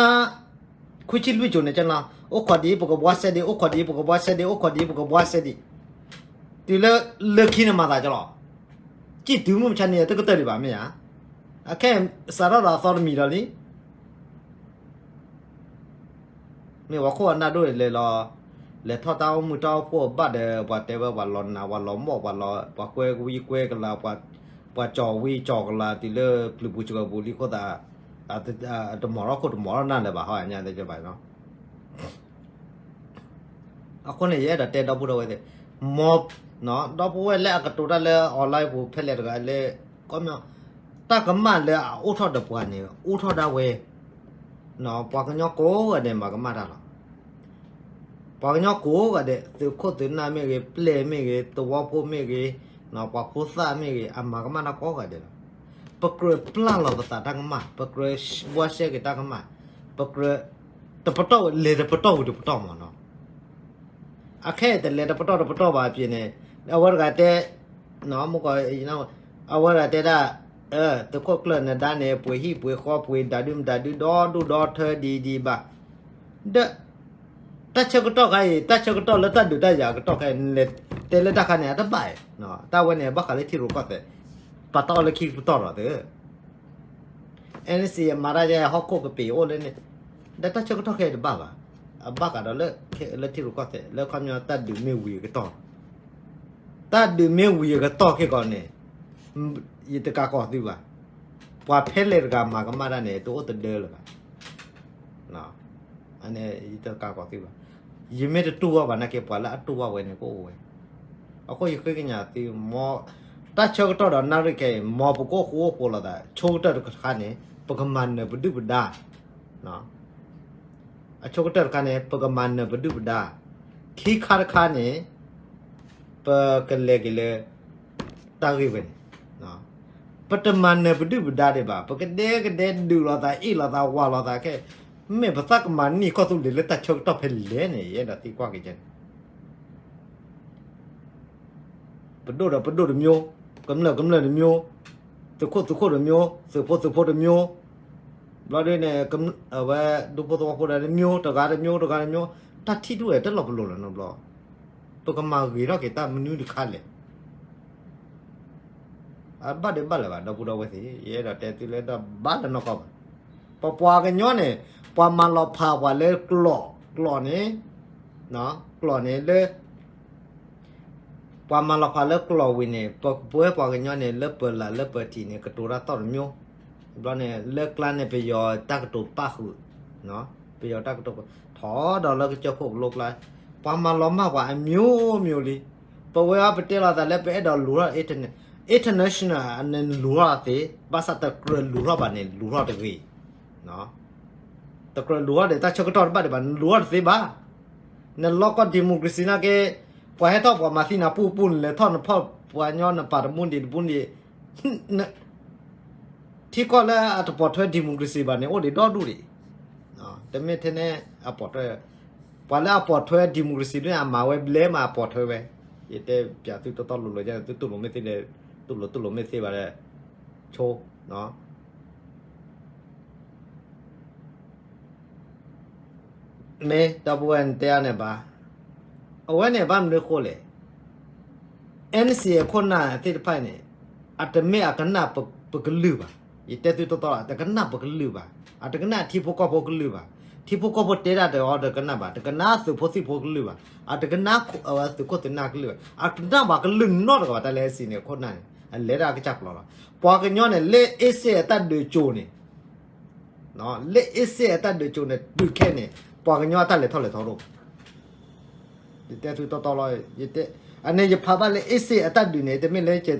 ခွံဆံလွံၢ်ကၠိၤန့ၣ်ကလီၤ, အိၣ်ခိးဒံး ပကဘှါစဲဒံး, အိၣ်ခိးဒံး ပကဘှါစဲဒံး, အိၣ်ခိးဒံး ပကဘှါစဲဒံး. တုၤလၢ လၢခံန့ၣ်မၤသးကလီၤ. ကံၣ်တုၤမုၢ်မဆါန့ၣ် တကတၢၢ်ဒံးဘၣ်မ့ၢ်ဧါ. အခဲအံၤ စးထီၣ်ဒီးအသီတမံၤလီၤလံ. မ့ၢ်ပှၤခိၣ်အနၢ်ဒိၣ်လဲၤလီၤ, လဲၤထီၣ်တၢ်အိၣ်မုာ်တၢ်အိၣ်ဖှိၣ်အဘၣ်ဒီး ပှၤတဲဝဲပှၤလီၤနး ပှၤလီၤမီၢ် ပှၤကွဲဝံကွဲကလၤ ပှၤကၠီၤဝံကၠီၤကလၤ တုၤလၢပျုၤပူၤစှၤပူၤလံအဃိသတး တမီၤထီၣ်ခိၣ်တမီၤထီၣ်နၢ်လၢၤဘၣ်ဟီညါသ့ၣ်ဘၣ်နီၤ. အဃိန့ၣ် ယအဲၣ်ဒိးတဲဒီပုၢ်ဒီဝဲၢ်သ့ၣ်, မ်, ဒီပုၢ်ဝဲၢ်လၢအကတိၤတၢ်လၢ online ပူၤဖဲလဲၣ်တဂၤလၢ ကီမ, တၢ်ကမၣ်လၢအအိၣ်ထီၣ်ဒီးပှၤန့ၣ် အိၣ်ထီၣ်ဒၣ်ဝဲ, ပှၤကညီကိးဂၤဒဲးမၤကမၣ်တၢ်လီၤ. ပှၤကညီကိးဂၤဒဲး သုးခိၣ်သုးနၢ်မ့ၢ်ဂ့ၤ, ပျဲၢ်မ့ၢ်ဂ့ၤ, သဝီဖိမ့ၢ်ဂ့ၤ, ပှၤဖိသၣ်မ့ၢ်ဂ့ၤ, အမၤကမၣ်တၢ်ကိးဂၤဒဲးလီၤ. ပကြၢးပျၢ်လီၤပသးတၢ်ကမၣ်, ပကြၢးဘှါရှဲက့ၤတၢ်ကမၣ်, ပကြၢး တပတီၢ်လဲၤတပတီၢ်ဝံၤတပတီၢ်မးနီၤ. အခဲအံၤတလဲၤတပတီၢ်တပတီၢ်ဘၣ်အပျ့ၤန့ၣ်, အဝဲတဂၤတဲ, မ့ၢ်ကီး, အဝဲတဂၤတဲဒၣ်, သုးခိၣ်ကျၢၢ်နဒါန့ၣ် ပှ့ၤဟံၣ်ပှ့ၤဃီ ပှ့ၤဒးဒုမတၤဒု ဒီဒူၣ်ဒီထၢဒ်ဒ်ဘၣ်, ဒီး တၢ်ဆၢကတီၢ်ခါအံၤ တၢ်ဆၢကတီၢ်လၢတၢ်ဒုးတၢ်ယၤကတီၢ်ခဲအံၤ နလဲၤတဲလၢတၢ်ခါန့ၣ် အတဘၣ်, တၢ်ဝဲန့ၣ် ဘၣ်ဃးလၢထံရူၢ်ကီၢ်သဲး, ပာ်တၢ်အီၣ်လၢခံကပတီၢ်ဒီးသု NCA မၤတၢ်ယဲ ဟီၣ်ခိၣ်ကပ့ၤအိၣ်လၢန့ၣ်, ဒီးတၢ်ဆၢကတီၢ်ခဲအံၤတဘၣ်ဘၣ်, အဘၣ်ဃးဒီးလၢ လၢထံရူၢ်ကီၢ်သဲး လၢခီပညီတၢ်ဒုးမ့ၢ်ဝံၤအကတီၢ်, တၢ်ဒုးမ့ၢ်ဝံၤအကတီၢ်ခဲကီးန့ၣ်, ယတကးကီးသုဘၣ်, ပှၤဖဲလဲၣ်တဂၤမၤကမၣ်တၢ်န့ၣ် တအိၣ်တဒၢလၢၤဘၣ်. ယတကးကီးသုဘၣ်, ယမ့ၢ်တတူၢ်ဘၣ်ဘၣ်နာ်က့ ပှၤလၢအတူၢ်ဘၣ်ဝဲန့ၣ်ကအိၣ်ဝဲ, အဃိယဃ့ကညးသု, တၢ်ဆၢကတီၢ်ဒီးနၣ်ရံၣ်ခဲအံၤ မ်ပကအိၣ်ဃူအိၣ်ဖိးလိာ်သး ဆိကတၢၢ်တခါန့ၣ် ပကမၤနၢၤပဒုၣ်ပဒါ အဆိကတၢၢ်တခါန့ၣ် ပကမၤနၢၤပဒုၣ်ပဒါ, ခံခါတခါန့ၣ် ပကလဲၤက့ၤလၢ တၢ်ဂ့ၢ်ဝဲန့ၣ်, ပတမၤနၢၤပဒုၣ်ပဒါဒံးဘၣ်, ပကဒဲကဒဲဒုးလိာ်သး အ့ၣ်လိာ်သး ဝးလိာ်သးခဲ, မ့ၢ်ပသးကမၤန့ၢ်ကီၢ်သူလ့ၤလၢတၢ်ဆၢကတီၢ်ဖဲလဲၣ်န့ၣ် ယအဲၣ်ဒိးသံကွၢ်က့ၤန့ၣ် ပဒိၣ်ဒီးပဒိၣ်တမျိုး, ကမျၢၢ်ကမျၢၢ်တမျိုး, သုးခိၣ်သုးခိၣ်တမျိုး, သုးဖိသုးဖိတမျိုး, ဘျီဒ်န့ၣ် အဝဲဒူဖိသဝီဖိဒီးတမျိုး, တဂၤတမျိုး တဂၤတမျိုး, တၢ်ထံၣ်ဒိၣ်ဝဲတလီၤပလိာ်လၢၤနီတဘျီ, ပကမၤဂ့ၤထီၣ်က့ၤတၢ်မနုၤတခါလဲၣ် အဘၣ်ဒံးဘၣ်လၢၤဘၣ် ဒီပုၢ်ဒီဝဲၢ်သ့ၣ်, ယအဲၣ်ဒိးတဲသုလၢဒီးဘၣ်လၢနီၢ်ကီၢ်ဘၣ်, ပပှၤကညီန့ၣ်, ပှၤမၤလီၤဖးပှၤလၢကျိာ်, ကျိာ်န့ၣ်, ကျိာ်န့ၣ်လၢ ပှၤမၤလီၤဖးလၢကျိာ်ဝံၤန့ၣ် ပဝဲပှၤကညီန့ၣ် လၢပၢၤလးလၢပၢၤထံးန့ၣ် ကတိၤတၢ်သီၣ်တမျိုး, ဘျီန့ၣ် လၢကျါန့ၣ် ပယီၤတၢ်ကတိၤပၣ်ဃုာ်, ပယီၤတၢ်ကတိၤပ, ထီၣ်ဒီးလၢကစၢၢ်ခိၣ်ကလိကျါ, ပှၤမၤလီၤမၢ်ပှၤအမျိုးမျိုးလံ, ပဝဲအံၤပတဲလိာ်သးလၢပအဲၣ်ဒိးလူၤထီၣ် international န့ၣ်လူၤထီၣ်သ့, ဘၣ်ဆၣ်တကြၢးလူၤထီၣ်ဘၣ်န့ၣ် လူၤထီၣ်တဂ့ၤ တကြၢးလူၤထီၣ်ဒီးတၢ်ဆၢကတီၢ်တဘၣ်ဒံးဘၣ် နလူၤထီၣ်တသ့ဘၣ်, နလီၢ်ကီၢ် democracy နာ်က့, ပှၤဟဲထီၣ်ပှၤမၤသံနၤပူၤပူၤ နလဲၤထီၣ်နဖီၣ်ပှၤကညီ နပာ်တမူဒံးတမူဒံး, ထံကီၢ်လၢအတပိာ်ထွဲ democracy ဘၣ်န့ၣ် အိၣ်ဒံးဒီဒူၣ်ဒံး, တမ့ၢ်ထဲန့ၣ်အပိာ်ထွဲ, ပှၤလၢအပိာ်ထွဲ democracy ဒ်န့ၣ် အမၤဝဲဘျဲမးအပိာ်ထွဲဝဲ, ယတဲပျးသုတီတီလိၤလိၤ သုတူၢ်လိာ်မ့ၢ်သ့, တူၢ်လိာ်တူၢ်လိာ်မ့ၢ်သ့ဘၣ်ဒီး, ဆိ မ့ၢ်ဒီပုၢ်ဝဲၢ်နတဲအါန့ၣ်ဘၣ်, အဝဲန့ၣ်ဘၣ်မနုၤအဃိလဲၣ်, NCA အခိၣ်နၢ်သ့ၣ်တဖၣ်န့ၣ်, အတမ့ၢ်အကနၣ်ပကလုၢ်ဘၣ်, ယတဲသုတီတီလီၤ တကနၣ်ပကလုၢ်ဘၣ်, အတကနၣ်ထံဖိကီၢ်ဖိကလုၢ်ဘၣ်, ထံဖိကီၢ်ဖိတဲဒၣ်တအီၤတကနၣ်ဘၣ်, တကနၣ်သုးဖိသံၣ်ဖိကလုၢ်ဘၣ်, အတကနၣ်သုးခိၣ်သုးနၢ်ကလုၢ်ဘၣ်, အတကနၣ်ပှၤကလုၢ်နီတဂၤဘၣ် တၢ်လၢ NCA န့ၣ် အခိၣ်နၢ်န့ၣ် အလဲၤဒၣ်အကစၢ်ကျိၤလီၤ. ပှၤကညီန့ၣ် လၢအ့စ့ၣ်အတၢ်ဒုးကၠိၤန့ၣ် လၢအ့စ့ၣ်အတၢ်ဒုးကၠိၤန့ၣ် တုၤခဲန့ၣ် ပှၤကညီအတၢ်လဲၤထီၣ်လဲၤထီတအိၣ်ဘၣ်, ယတဲသုတီတီလီၤ, အန့ၣ်ယဖးဘၣ်လၢအ့စ့ၣ်အတၢ်ဒုးန့ၣ် တမ့ၢ်လၢ ယ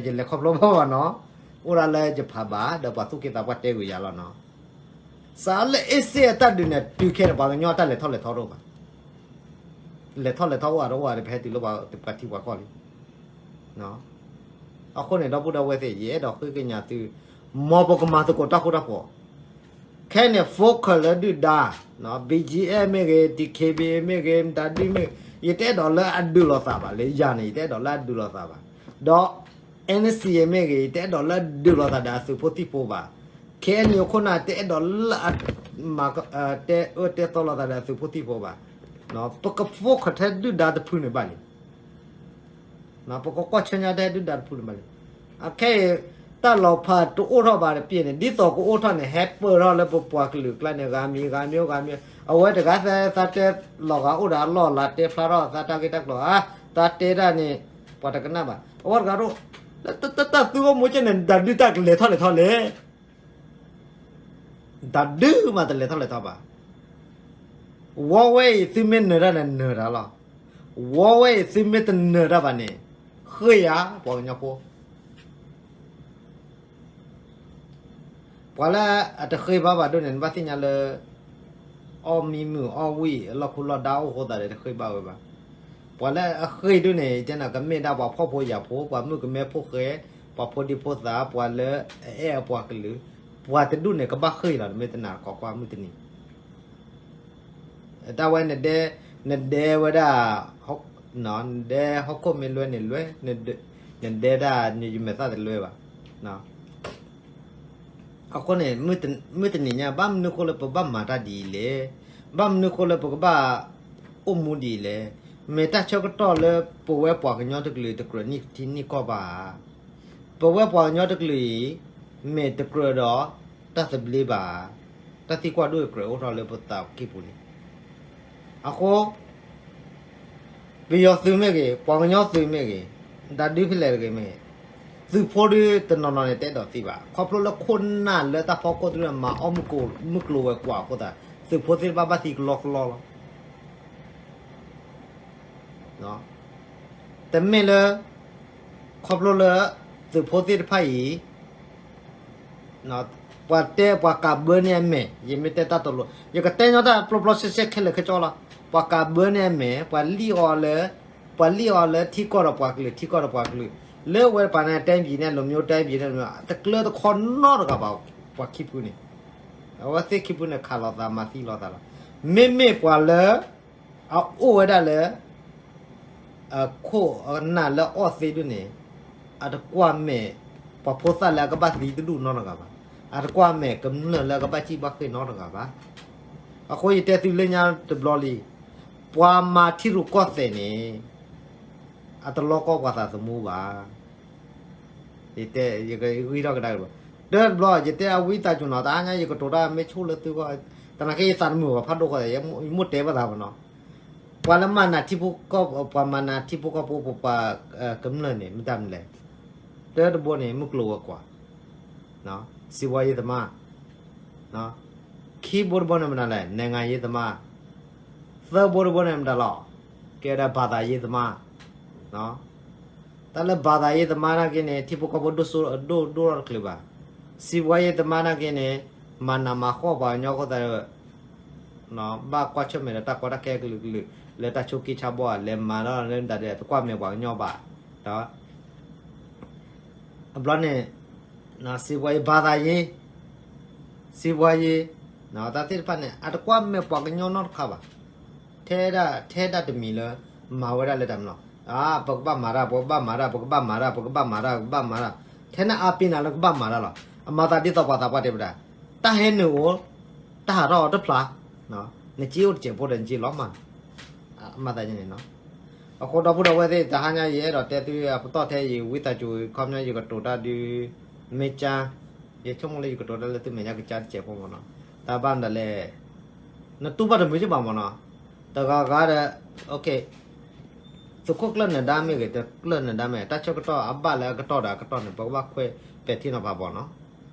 လဲၤခီဖျိဘၣ်ဘၣ်နီၤ, အိၣ်ဒၣ်လၢယဖးဘၣ် ဒီးပှၤသူၣ်က့သးပှၢ်တဲကွံာ်ယၤလီၤနီၤ, စးလၢအ့စ့ၣ်အတၢ်ဒုးန့ၣ် တုၤခဲန့ၣ် ပှၤကညီအတၢ်လဲၤထီၣ်လဲၤထီတအိၣ်ဘၣ်, လဲၤထီၣ်လဲၤထီအိၣ်ဂၤတအိၣ်ဂၤဒီး ပဟဲတုၤလၢပှၤထံပှၤကီၢ်လံ အဃိန့ၣ် ဒီပုၢ်ဒီဝဲၢ်သ့ၣ် ယအဲၣ်ဒိးဃ့ကညးသု, မ်ပကမၤသကိးတၢ်ဃူတၢ်ဖိး, ခဲန့ၣ် focus လၢဒုၣ်ဒါ, BGF မ့ၢ်ဂ့ၤ, DKBA မ့ၢ်ဂ့ၤ, မတၤဒုမ့ၢ်ဂ့ၤ, ယတအဲၣ်ဒိးလၢအဒုးလိာ်သးဘၣ်, လၢယၤန့ၣ် ယတအဲၣ်ဒိးလၢအဒုးလိာ်သးဘၣ်, ဒီး NCA မ့ၢ်ဂ့ၤ ယတအဲၣ်ဒိးလၢအဒုးလိာ်သးဒီးအသုးဖိသံၣ်ဖိဘၣ်, KNU ခိၣ်နၢ်တအဲၣ်ဒိးလၢအ တဲအၢတဲသီလိာ်သးဒီးအသုးဖိသံၣ်ဖိဘၣ်, ပက focus ထဲဒုၣ်ဒါတဖုန့ၣ်ဘၣ်လံ ပကကွၢ်ဆၢညါထဲဒုၣ်ဒါတဖုန့ၣ်ဘၣ်လံ. အခဲအံၤ တၢ်လီၤဖးတအိၣ်ထီၣ်ဘၣ်တပျ့ၤန့ၣ် ဒ်သိးကအိၣ်ထီၣ်န့ၣ် ဟဲပၢၢ်ထီၣ်လၢပပှၤကလုာ်ကျါန့ၣ် ဂၤမံၤဂၤမံၤဂၤမံၤ, အဝဲတဂၤသဲသးတဲလီၤဂာ်အိၣ်ဒီးအလီၢ်လၤတဲဖျါထီၣ်သးတၢ်ဂ့ၢ်တၢ်ကျိၤဧါ, သးတဲတၢ်န့ၣ် ပှၤတကနၣ်ဘၣ်. အဝဲတဂၤဒိၣ် လၢတၢ်သူအီၤမူကဲန့ၣ် တၢ်ဒုးတၢ်ကလဲၤထီၣ်လဲၤထီလဲၣ် တၢ်ဒုးမးတလဲၤထီၣ်လဲၤထီဘၣ်. ဝီဝဲအံၤသုမ့ၢ်နၢၤတၢ်န့ၣ်နၢၤတၢ်လီၤ. ဝီဝဲအံၤသုမ့ၢ်တနၢၤတၢ်ဘၣ်န့ၣ် ဃ့ၢ်ယၤ ပှၤကညီဖိ ပှၤလၢအတဃ့ၢ်ဘၣ်ဘၣ်ဒိၣ်န့ၣ် နဘၣ်သ့ၣ်ညါလၢ အီၣ်မံမုာ်အီၣ်ဝံၣ်အလီၢ်ခူလီၢ်ဒါအိၣ်ဃိသးဒီးတဃ့ၢ်ဘၣ်ဝဲဘၣ်. ပှၤလၢအဃ့ၢ်ဒိၣ်န့ၣ် တဲနၤကမ့ၢ်ဒၣ်ပှၤဖှီၣ်ဖိယာ်ဖိ ပှၤမုၣ်ကမဲဖိဃဲ ပှၤဖိဒံဖိသၣ် ပှၤလၢအအဲၣ်အပှၤကလုာ် ပှၤတဒူၣ်န့ၣ် ကဘၣ်ဃ့ၢ်လီၤ နမ့ၢ်တနာ်တခီကွၢ်မုၢ်တနံၤ တၢ်ဝဲ နဒဲဝဲဒၣ် နဒဲဟီၣ်ခိၣ်မ့ၢ်လွဲန့ၣ်လွဲ, နဒဲတၢ်နယမဲာ်သၣ်တလွဲဘၣ်. အဃိန့ၣ် မုၢ်တနံၤညါ ဘၣ်မနုၤဃိလၢပဘၣ်မၤတၢ်ဒ်အံၤလဲၣ်, ဘၣ်မနုၤဃိလၢပကဘၣ်အိၣ်မူဒ်အံၤလဲၣ်, မ့ၢ်တၢ်ဆၢကတီၢ်လၢပဝဲပှၤကညီတကလုာ်တကြၢးနံၣ်ထံနံၣ်ကီၢ်ဘၣ်ဧါ. ပဝဲပှၤကညီတကလုာ်အံၤ မ့ၢ်တကြၢးဒီးတၢ်သဘျ့ဘၣ်, တၢ်သံကွၢ်ဒိၣ်တကြၢးအိၣ်ထီၣ်လၢပသးကံၢ်ပူၤန့ၣ် အဃိ ပယီၤသုးမ့ၢ်ဂ့ၤ, ပှၤကညီသုးမ့ၢ်ဂ့ၤ, တၢ်ဒုးဖဲလဲၣ်တဂ့ၤမ့ၢ်ဂ့ၤ, သုးဖိဒုတနီၤနီၤန့ၣ် တအဲၣ်ဒိးသံဘၣ်. ခီဖျိလၢခိၣ်နၢ်လၢတၢ်ဖီခိၣ်တဒုန့ၣ် မၤအီၣ်မုၢ်ကျိၤဝဲၤကွာ်အဃိသတး သုးဖိသ့ၣ်တဖၣ်ဘၣ်သံကလီကလီလီၤ. တမ့ၢ်လၢ ခီဖျိလၢ သုးဖိသ့ၣ်တဖၣ်အံၤ ပှၤတဲပှၤကးဘၢန့ၢ်အမဲာ်, ယမ့ၢ်တဲတၢ်တလိၤ ယကတဲညီတၢ်ပျီပျီစဲစဲခဲလၢာ်ခဲဆ့လီၤ. ပှၤကးဘၢန့ၢ်အမဲာ်, ပှၤလံၣ်အီၤလၢ ပှၤလံၣ်အီၤလၢထံကီၢ်ဒီးပှၤကလုာ်, ထံကီၢ်ဒီးပှၤကလုာ်, လၢဝဲတပၤန့ၣ် တိုင်းပြည်န့ၣ် လူမျိုးတိုင်းပြည်န့ၣ် တကျၢၤတခီနီတဂၤဘၣ် ပှၤခံဖုန့ၣ်, အဝဲသ့ၣ်ခံဖုန့ၣ် ခးလိာ်သးမၤသံလိာ်သးလီၤ. မ့မ့ၢ်ပှၤလၢ အအိၣ်ဝဲဒၣ်လၢ အခိၣ်အနၢ်လၢအအီၣ်သ့ဒိၣ်န့ၣ် အတကွၢ်မဲာ် ပှၤဖိသၣ်လၢအကဘၣ်သံတဒူၣ်နီတဂၤဘၣ်. အတကွၢ်မဲာ်ကမျၢၢ်လၢအကဘၣ်စံၣ်ဘၣ်ဃ့ၢ်နီတဂၤဘၣ်. အဃိယတဲသုလၢညါတဘျီလံ, ပှၤမၤထံရူၢ်ကီၢ်သဲးန့ၣ် အတလီကီပှၤသးသမူဘၣ်. ယတဲ ယကဂံၢ်ထီၣ်ကဒါက့ၤဘၣ်. တၢ်တဘျီ ယတဲအဝံသးစူၤနီၤ, တဟါညါယကတိၤတၢ်မ့ၢ်ဆိၣ်လၢသုဂီၢ်, သနာ်က့ယသးတမုာ်ဘၣ်ဖးဒိၣ်ဃီ, ယမိၢ်တဲဘၣ်သးဘၣ်နီၤ. ပှၤလၢမၤနးထံဖိကီၢ်, ပှၤမၤနးထံဖိကီၢ်ဖိ ပပှၤကမျၢၢ်န့ၣ် မတၤမနုၤလဲၣ်. တၢတဘိန့ၣ် မုၢ်ကျိၤဝဲၤကွာ် စီးပွားရေးသမား, ခံဘိတဘိန့ၣ်မတၤလဲၣ်, နိုင်ငံရေးသမား, သၢဘိတဘိန့ၣ်မတၤလီၤ, ကဲဒၣ် ဘာသာရေးသမား တၢ်လၢ ဘာသာရေးသမား နာ်က့န့ၣ် ထံဖိကီၢ်ဖိဒိၣ်စိဒိၣ်ဒိၣ်ထီၣ်တချုးဘၣ်. စီးပွားရေးသမား နာ်က့န့ၣ် မၤနးမၤဃီၣ်ပှၤကညီအဃိသတးဒီး ဘၣ်ကွၢ်ဆၢၣ်မဲာ်ဒီးတၢ်ကီတၢ်ခဲကလုာ်ကလုာ် လၢတၢ်ဆိးက့ဆါဘီၣ်ဧါ, လဲၤမၤဒီးလၢမတၤဒီး တကွၢ်မဲာ်ပှၤကညီဘၣ်. ဒီး အဘျီန့ၣ် စီးပွားရေး ဘာသာရေး, စီးပွားရေး တၢ်သ့ၣ်တဖၣ်န့ၣ် အတကွၢ်မဲာ်ပှၤကညီနီတခါဘၣ်. ထဲဒၣ် ထဲဒၣ်တမံၤလၢ မၤဝဲဒၣ်လၢတၢ်မနုၤလီၤ. ပကဘၣ်မၤတၢ်, ပကဘၣ်မၤတၢ်, ပကဘၣ်မၤတၢ်, ပကဘၣ်မၤတၢ်, ပကဘၣ်မၤတၢ်, ထဲန့ၣ်အါပ့ၤနၤလၢကဘၣ်မၤတၢ်လီၤ. အမၤသးဒ်သိးပှၤသးပှၢ်တဲဝဲဒၣ်, တၢ်ဟဲနုာ်အိၣ်, တၢ်ဟးထီၣ်အီၤတဖျါ, နစ့အိၣ်တစဲးဖိဒီးနစ့လီၤမး. မၤသးန့ၣ်နီၤ. အဃိဒီပုၢ်ဒီဝဲၢ်သ့ၣ် တဟါညါ ယအဲၣ်ဒိးတဲသုအပတီၢ်ထဲ ယဝံသးစူၤ ခီပညီယကတိၤတၢ်ဒုး မ့ၢ်ကၠါ, ယဆိကမိၣ်လၢယကတိၤတၢ်လၢသုမဲာ်ညါကစၢ်တစဲးဖိမ့ၢ်နီၤ. တၢ်ဘၣ်မတၤလဲၣ်, နတူၢ်ဘၣ်တမုာ်ကဘၣ်မ့ၢ်နီၤ. တဂၤဂၤဒီး သုးခိၣ်ကျၢၢ်နၢၤဒါမ့ၢ်ဂ့ၤ, တကျၢၢ်နၢၤဒါမ့ၢ်ဂ့ၤ, တၢ်ဆၢကတီၢ်အဘၣ်လၢအကတီၢ်ဒီးအကတီၢ်န့ၣ် ပကဘၣ်ခွဲပဲာ်ထံနီၤဖးဘၣ်နီၤ.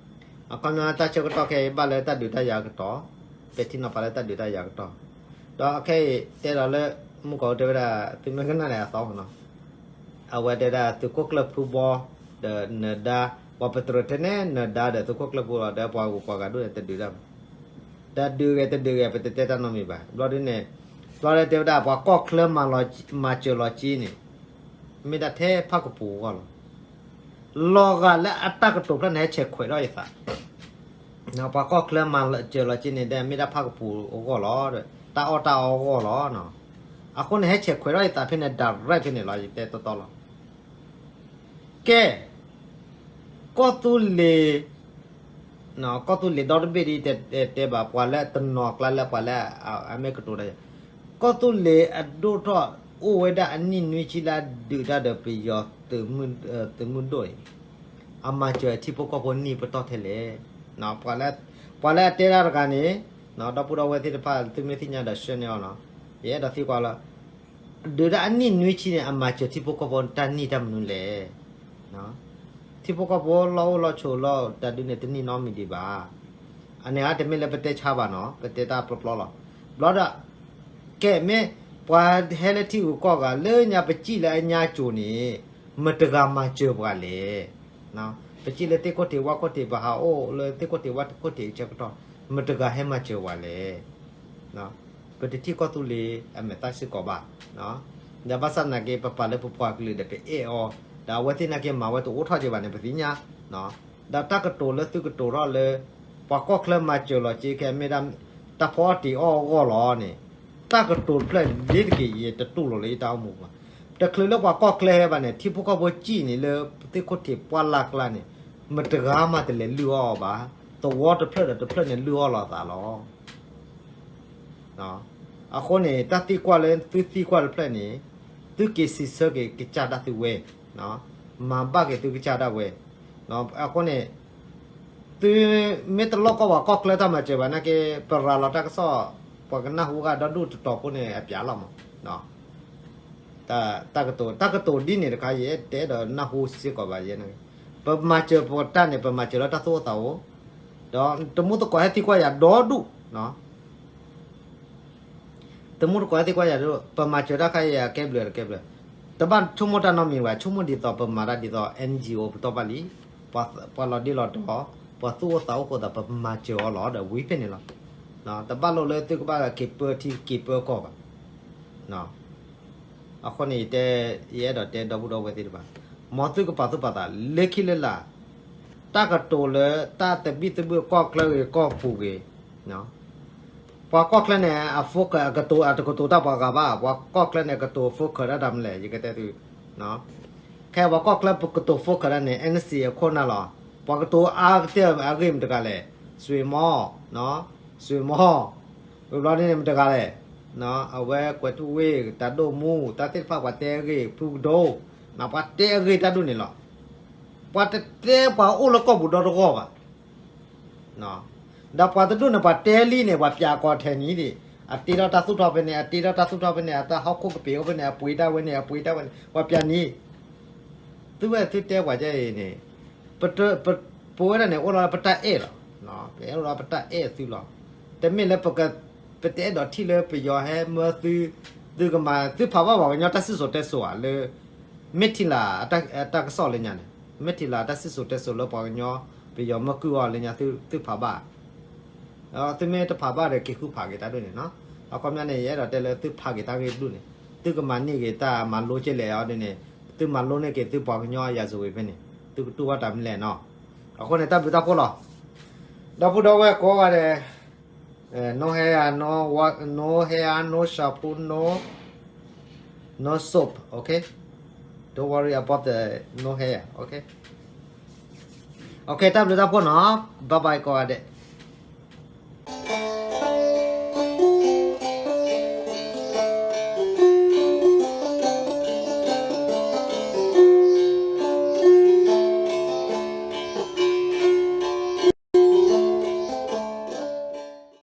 အခီပညီတၢ်ဆၢကတီၢ်ခဲအံၤဘၣ်လၢတၢ်ဒုးတၢ်ယၤအကတီၢ်, ပဲာ်ထံနီၤဖးလၢတၢ်ဒုးတၢ်ယၤအကတီၢ်, ဒီးခဲအံၤတဲဒီးလၢ မုၢ်ကီၤတဲဝဲဒၣ် သုမ့ၢ်ကနၣ်န့ၣ်အသီနီၤ, အဝဲတဲဒၣ်သုးခိၣ်ကျၢၢ်ဖုဘီ ဒီးနၢၤဒါ, ပှၤပတြၢၤထဲန့ၣ် နၢၤဒါဒီးသုးခိၣ်ကျၢၢ်ဖုလီၤ, ဒီးပှၤဂုၤပှၤဂၤဒိၣ်န့ၣ် တဒုးတၢ်မး, တဒုးဂ့ၤ တဒုးဂ့ၤ ပတတဲတၢ်နီတမံၤဘၣ်. ဘျီဒ်န့ၣ် ဘျီဒ်တဲဝဲဒၣ် ပှၤကီၢ်ချၢမၤစၢၤလီၤက့န့ၣ် မ့ၢ်ဒၣ်ထဲဖၣ်ကပူၤအဂီၢ်လီၤ. လီၤဂာ်လၢအတၢ်ကတိၤဖျၢၣ်န့ၣ် ဟဲဆဲးခွဲးထီၣ်ယသး, ပှၤကီၢ်ချၢမၤစၢၤလီၤက့န့ၣ် မ့ၢ်ဒၣ်ဖၣ်ကပူၤအဂီၢ်လီၤ, တၢ်အီၣ်တၢ်အီအဂီၢ်လီၤ. အဃိန့ၣ် ဟဲဆဲးခွဲးထီၣ်ယသးဖဲန့ၣ် direct ဖဲန့ၣ်လီၤ, ယတဲတီတီလီၤ. ကဲ ကီၢ်သူလ့ၤ ကီၢ်သူလ့ၤဒီတဘ့ၣ်ဒ်တဲတဲဘၣ် ပှၤလၢတနီၤကျါလၢပှၤလၢအမ့ၢ်ကတိၤတၢ်, ကီၢ်သူလ့ၤအဒိၣ်ထီၣ်အိၣ်ဝဲဒၣ်အနံၣ်နွံဆံလၢအဒုးတၢ်ဒီးပယီၤသုးမုၢ်ဒိၣ်အံၤ, အမၤစၢၤထံဖိကီၢ်ဖိနံၣ်ပတီၢ်ထဲလဲၣ်. ပှၤလၢအတဲတၢ်တဂၤန့ၣ် ဒီပုၢ်ဒီဝဲၢ်သ့ၣ်တဖၣ် သုမ့ၢ်သ့ၣ်ညါဒီး share န့ၢ်အီၤနီၤ, ယအဲၣ်ဒိးသံကွၢ်လၢ ဒုးတၢ်အနံၣ်နွံဆံန့ၣ် အမၤစၢၤထံဖိကီၢ်ဖိတၢ်နံၣ်တၢ်မနုၤလဲၣ်. ထံဖိကီၢ်ဖိလီၢ်အိၣ်လီၢ်ဆိးလီၢ်တၢ်ဒုးန့ၣ် တနံၣ်နီတမံၤဒံးဘၣ်. အန့ၣ်အါတမ့ၢ်လၢပတဲဆါဘၣ်နီၤ, ပတဲတၢ်ပျီပျီလီၤ. ဘျီဒီး ကဲမ့ၢ်ပှၤဟဲလၢထံဂုၤကီၢ်ဂၤ လၢညါပစံၣ်လၢအညါစိၤန့ၣ် မတဂၤမၤစၢၤပှၤလဲၣ်. ပစံၣ်လၢသ့ၣ်ခိၣ်ထံးဝၣ်ခိၣ်ထံး ပဟးအိၣ်လၢသ့ၣ်ခိၣ်ထံးဝၣ်ခိၣ်ထံးအဆၢကတီၢ် မတဂၤဟဲမၤစၢၤပှၤလဲၣ်. ပတထံၣ်ကီၢ်သူလ့ၤအမဲာ်သၣ်စ့ၢ်ကီးဘၣ်. ဒီးဘၣ်ဆၣ်သနာ်က့ ပပာ်လၢပပှၤကလုာ်ဒီးပအဲၣ်အီၤ, ဒီးအဝဲသ့ၣ်နာ်က့မၤဝဲတအိၣ်ထီၣ်က့ၤဘၣ်န့ၣ် ပသ့ၣ်ညါ. ဒီးတၢ်ကတိၤလၢသုကတိၤထီၣ်လၢ ပှၤကီၢ်ချၢမၤစၢၤလီၤက့ခဲ မ့ၢ်ဒၣ်တၢ်ဖီအီၣ်တ့ၤအီၣ်အဂီၢ်လီၤန့ၣ်, တၢ်ကတိၤတဖျၢၣ်ဒ်တက့ၢ် ယတတူၢ်လိာ်လၢယတၢ်အိၣ်မူဘၣ်. တချုးလၢပှၤကီၢ်ချၢဟဲဘၣ်န့ၣ် ထံဖိကီၢ်ဖိစံၣ်န့ၣ်လၢသ့ၣ်ခိၣ်ထံးပှၢ်လၢ်ကျါန့ၣ် မတဂၤမးတလဲၤလုၢ်အီၣ်အီၤဘၣ်, သဝီတဖျၢၣ်ဒီးတဖျၢၣ်န့ၣ်လုၢ်အီၣ်လီၤအသးလီၤ. အဃိန့ၣ် တၢ်သံကွၢ်လၢသုသံကွၢ်တဖျၢၣ်န့ၣ် သုက့ၤစံးဆၢက့ၤကစၢ်ဒၣ်သုဝဲ, မၤဘၣ်က့ၤသုကစၢ်ဒၣ်ဝဲ. အဃိန့ၣ် သုမ့ၢ်တလိၣ်ကီၢ်ပှၤကီၢ်ချၢတၢ်မၤစၢၤဘၣ်နာ်က့ ပရၤလီၤတၢ်ကစီၣ် ပှၤကနၢ်ဟူဂၤဒီဒူၣ်တတီၤဖိန့ၣ် အပျးလီၤမး. တၢ်ကတိၤ တၢ်ကတိၤဒ်န့ၣ်တခါ ယတအဲၣ်ဒိးနၢ်ဟူစ့ၢ်ကီးဘၣ်ယဲ. ပမၤစၢၤပတၢ်န့ၣ် ပမၤစၢၤလၢတၢ်သူၣ်အိၣ်သးအိၣ်, ဒီးတမူသကိးဟဲသံကွၢ်ယၤဒီဒူၣ်, တမူသကိးဟဲသံကွၢ်ယၤဒီဒူၣ် ပမၤစၢၤတၢ်ခါအံၤ အကဲဘျုးတကဲဘျုး, တဘၣ်ဆိကမိၣ်တၢ်နီတမံၤဘၣ်, ဆိကမိၣ်ဒ်သိးပမၤတၢ်ဒ်သိး NGO ပတီၢ်ဘၣ်လံ, ပှၤလီၤဒ့လီၤတီၤ, ပှၤသူၣ်အိၣ်သးအိၣ်အဃိသတး ပမၤစၢၤအီၤလီၤဒီးဝံၤဖဲန့ၣ်လီၤ. တဘၣ်လိာ်လၢသုကဘၣ်က့ၤပၢထံက့ၤပၢကီၢ်ဘၣ်. အဃိန့ၣ် ယအဲၣ်ဒိးတဲဒီပုၢ်ဒီဝဲၢ်သ့ၣ်တဖၣ်, မ်သုကပာ်သူၣ်ပာ်သး လၢခံလၢလာ် တၢ်ကတိၤလၢတၢ်သဘံၣ်သဘုၣ်ကီၢ်ချၢဂ့ၤကီၢ်ပူၤဂ့ၤ, ပှၤကီၢ်ချၢန့ၣ် အ focus အကတိၤ အတကတိၤတၢ်ပှၤဂၤဘၣ်, ပှၤကီၢ်ချၢန့ၣ် ကတိၤ focus တၢ်တၢ်မနုၤလဲၣ် ယကတဲသု, ခဲပှၤကီၢ်ချၢပကတိၤ focus တၢ်န့ၣ် NCA အခိၣ်နၢ်လီၤ. ပှၤကတိၤအါကတၢၢ်အဂ့ၢ်မတဂၤလဲၣ်, စွ့မီၢ်, စွ့မီၢ်, ဝံၤဘျီန့ၣ်မတဂၤလဲၣ်, အဝဲကွဲးထူဝ့ၢ် တၢ်ဒိၣ်မူ တၢ်သ့ၣ်တဖၣ်ပှၤတဲအဂ့ၢ် ဖုကဒိ, ပှၤတဲအဂ့ၢ်တၢ်ဒိၣ်န့ၣ်လီၤ. ပှၤတတဲပှၤအိၣ်လၢကီၢ်ပူၤဒီတဂီၢ်ဘၣ်. ဒီးပှၤတဒူၣ်န့ၣ် ပှၤတဲလံန့ၣ် ပှၤပျးကိးထဲနံၤဒံး, အတ့ထီၣ်တၢ်သူၣ်ထီၣ်ဖဲန့ၣ် အတ့ထီၣ်တၢ်သူၣ်ထီၣ်ဖဲန့ၣ် အတၢ်ဟီၣ်ခိၣ်ကပ့ၤအိၣ်ဖဲန့ၣ် အပှ့ၤတၢ်ဝဲန့ၣ် အပှ့ၤတၢ်ဝဲန့ၣ် ပှၤပျးနံၤ, သုဝဲသုတဲပှၤကဲအံၤန့ၣ်, ပဝဲဒၣ်န့ၣ် အိၣ်ဒီးပတၢ်အဲၣ်လီၤ. ပအဲၣ်အိၣ်ဒီးပတၢ်အဲၣ်သုလီၤ. တမ့ၢ်လၢ ပတအဲၣ်ဒိးထံၣ်လၢပယီၤဟဲမၢသု, သုကမၤ သုဖးဘၣ်ပှၤကညီတၢ်စံၣ်စိၤတဲစိၤဧါ လၢ မ့ၢ်ထံလၢ် တၢ်ကစီၣ်လၢညါန့ၣ်, မ့ၢ်ထံလၢ်တၢ်စံၣ်စိၤတဲစိၤလၢပှၤကညီ ပယီၤမၢကုၢ်အီၤလၢညါ သုဖးဘၣ်, သုမ့ၢ်တဖးဘၣ်ဒီး က့ၤဃုဖးက့ၤတၢ်ဒိၣ်န့ၣ်နီၤ. အခီပညီန့ၣ် ယအဲၣ်ဒိးတဲလၢသုဖးက့ၤတၢ်ဂ့ၢ်တဒူၣ်န့ၣ်, သုကမၤန့ၢ်က့ၤတၢ်မၤလိကဲလဲၣ်အီၤဒ်န့ၣ်, သုမၤလိန့ၢ်က့ၤသုပှၤကညီအရာဇဝင်ဖဲန့ၣ်, သုကတူၢ်ဘၣ်တၢ်မနုၤလဲၣ်နီၤ. အဃိန့ၣ် တၢ်ဘျုးတၢ်ဖှိၣ်လီၤ. ဒီပုၢ်ဒီဝဲၢ်ကိးဂၤဒဲး, no hair, no hair, no shampoo, no, no soap, okay? Don't worry about the no hair, okay? Okay, တၢ်ဘျုးတၢ်ဖှိၣ်နီၤ, bye bye ကိးဂၤဒဲး.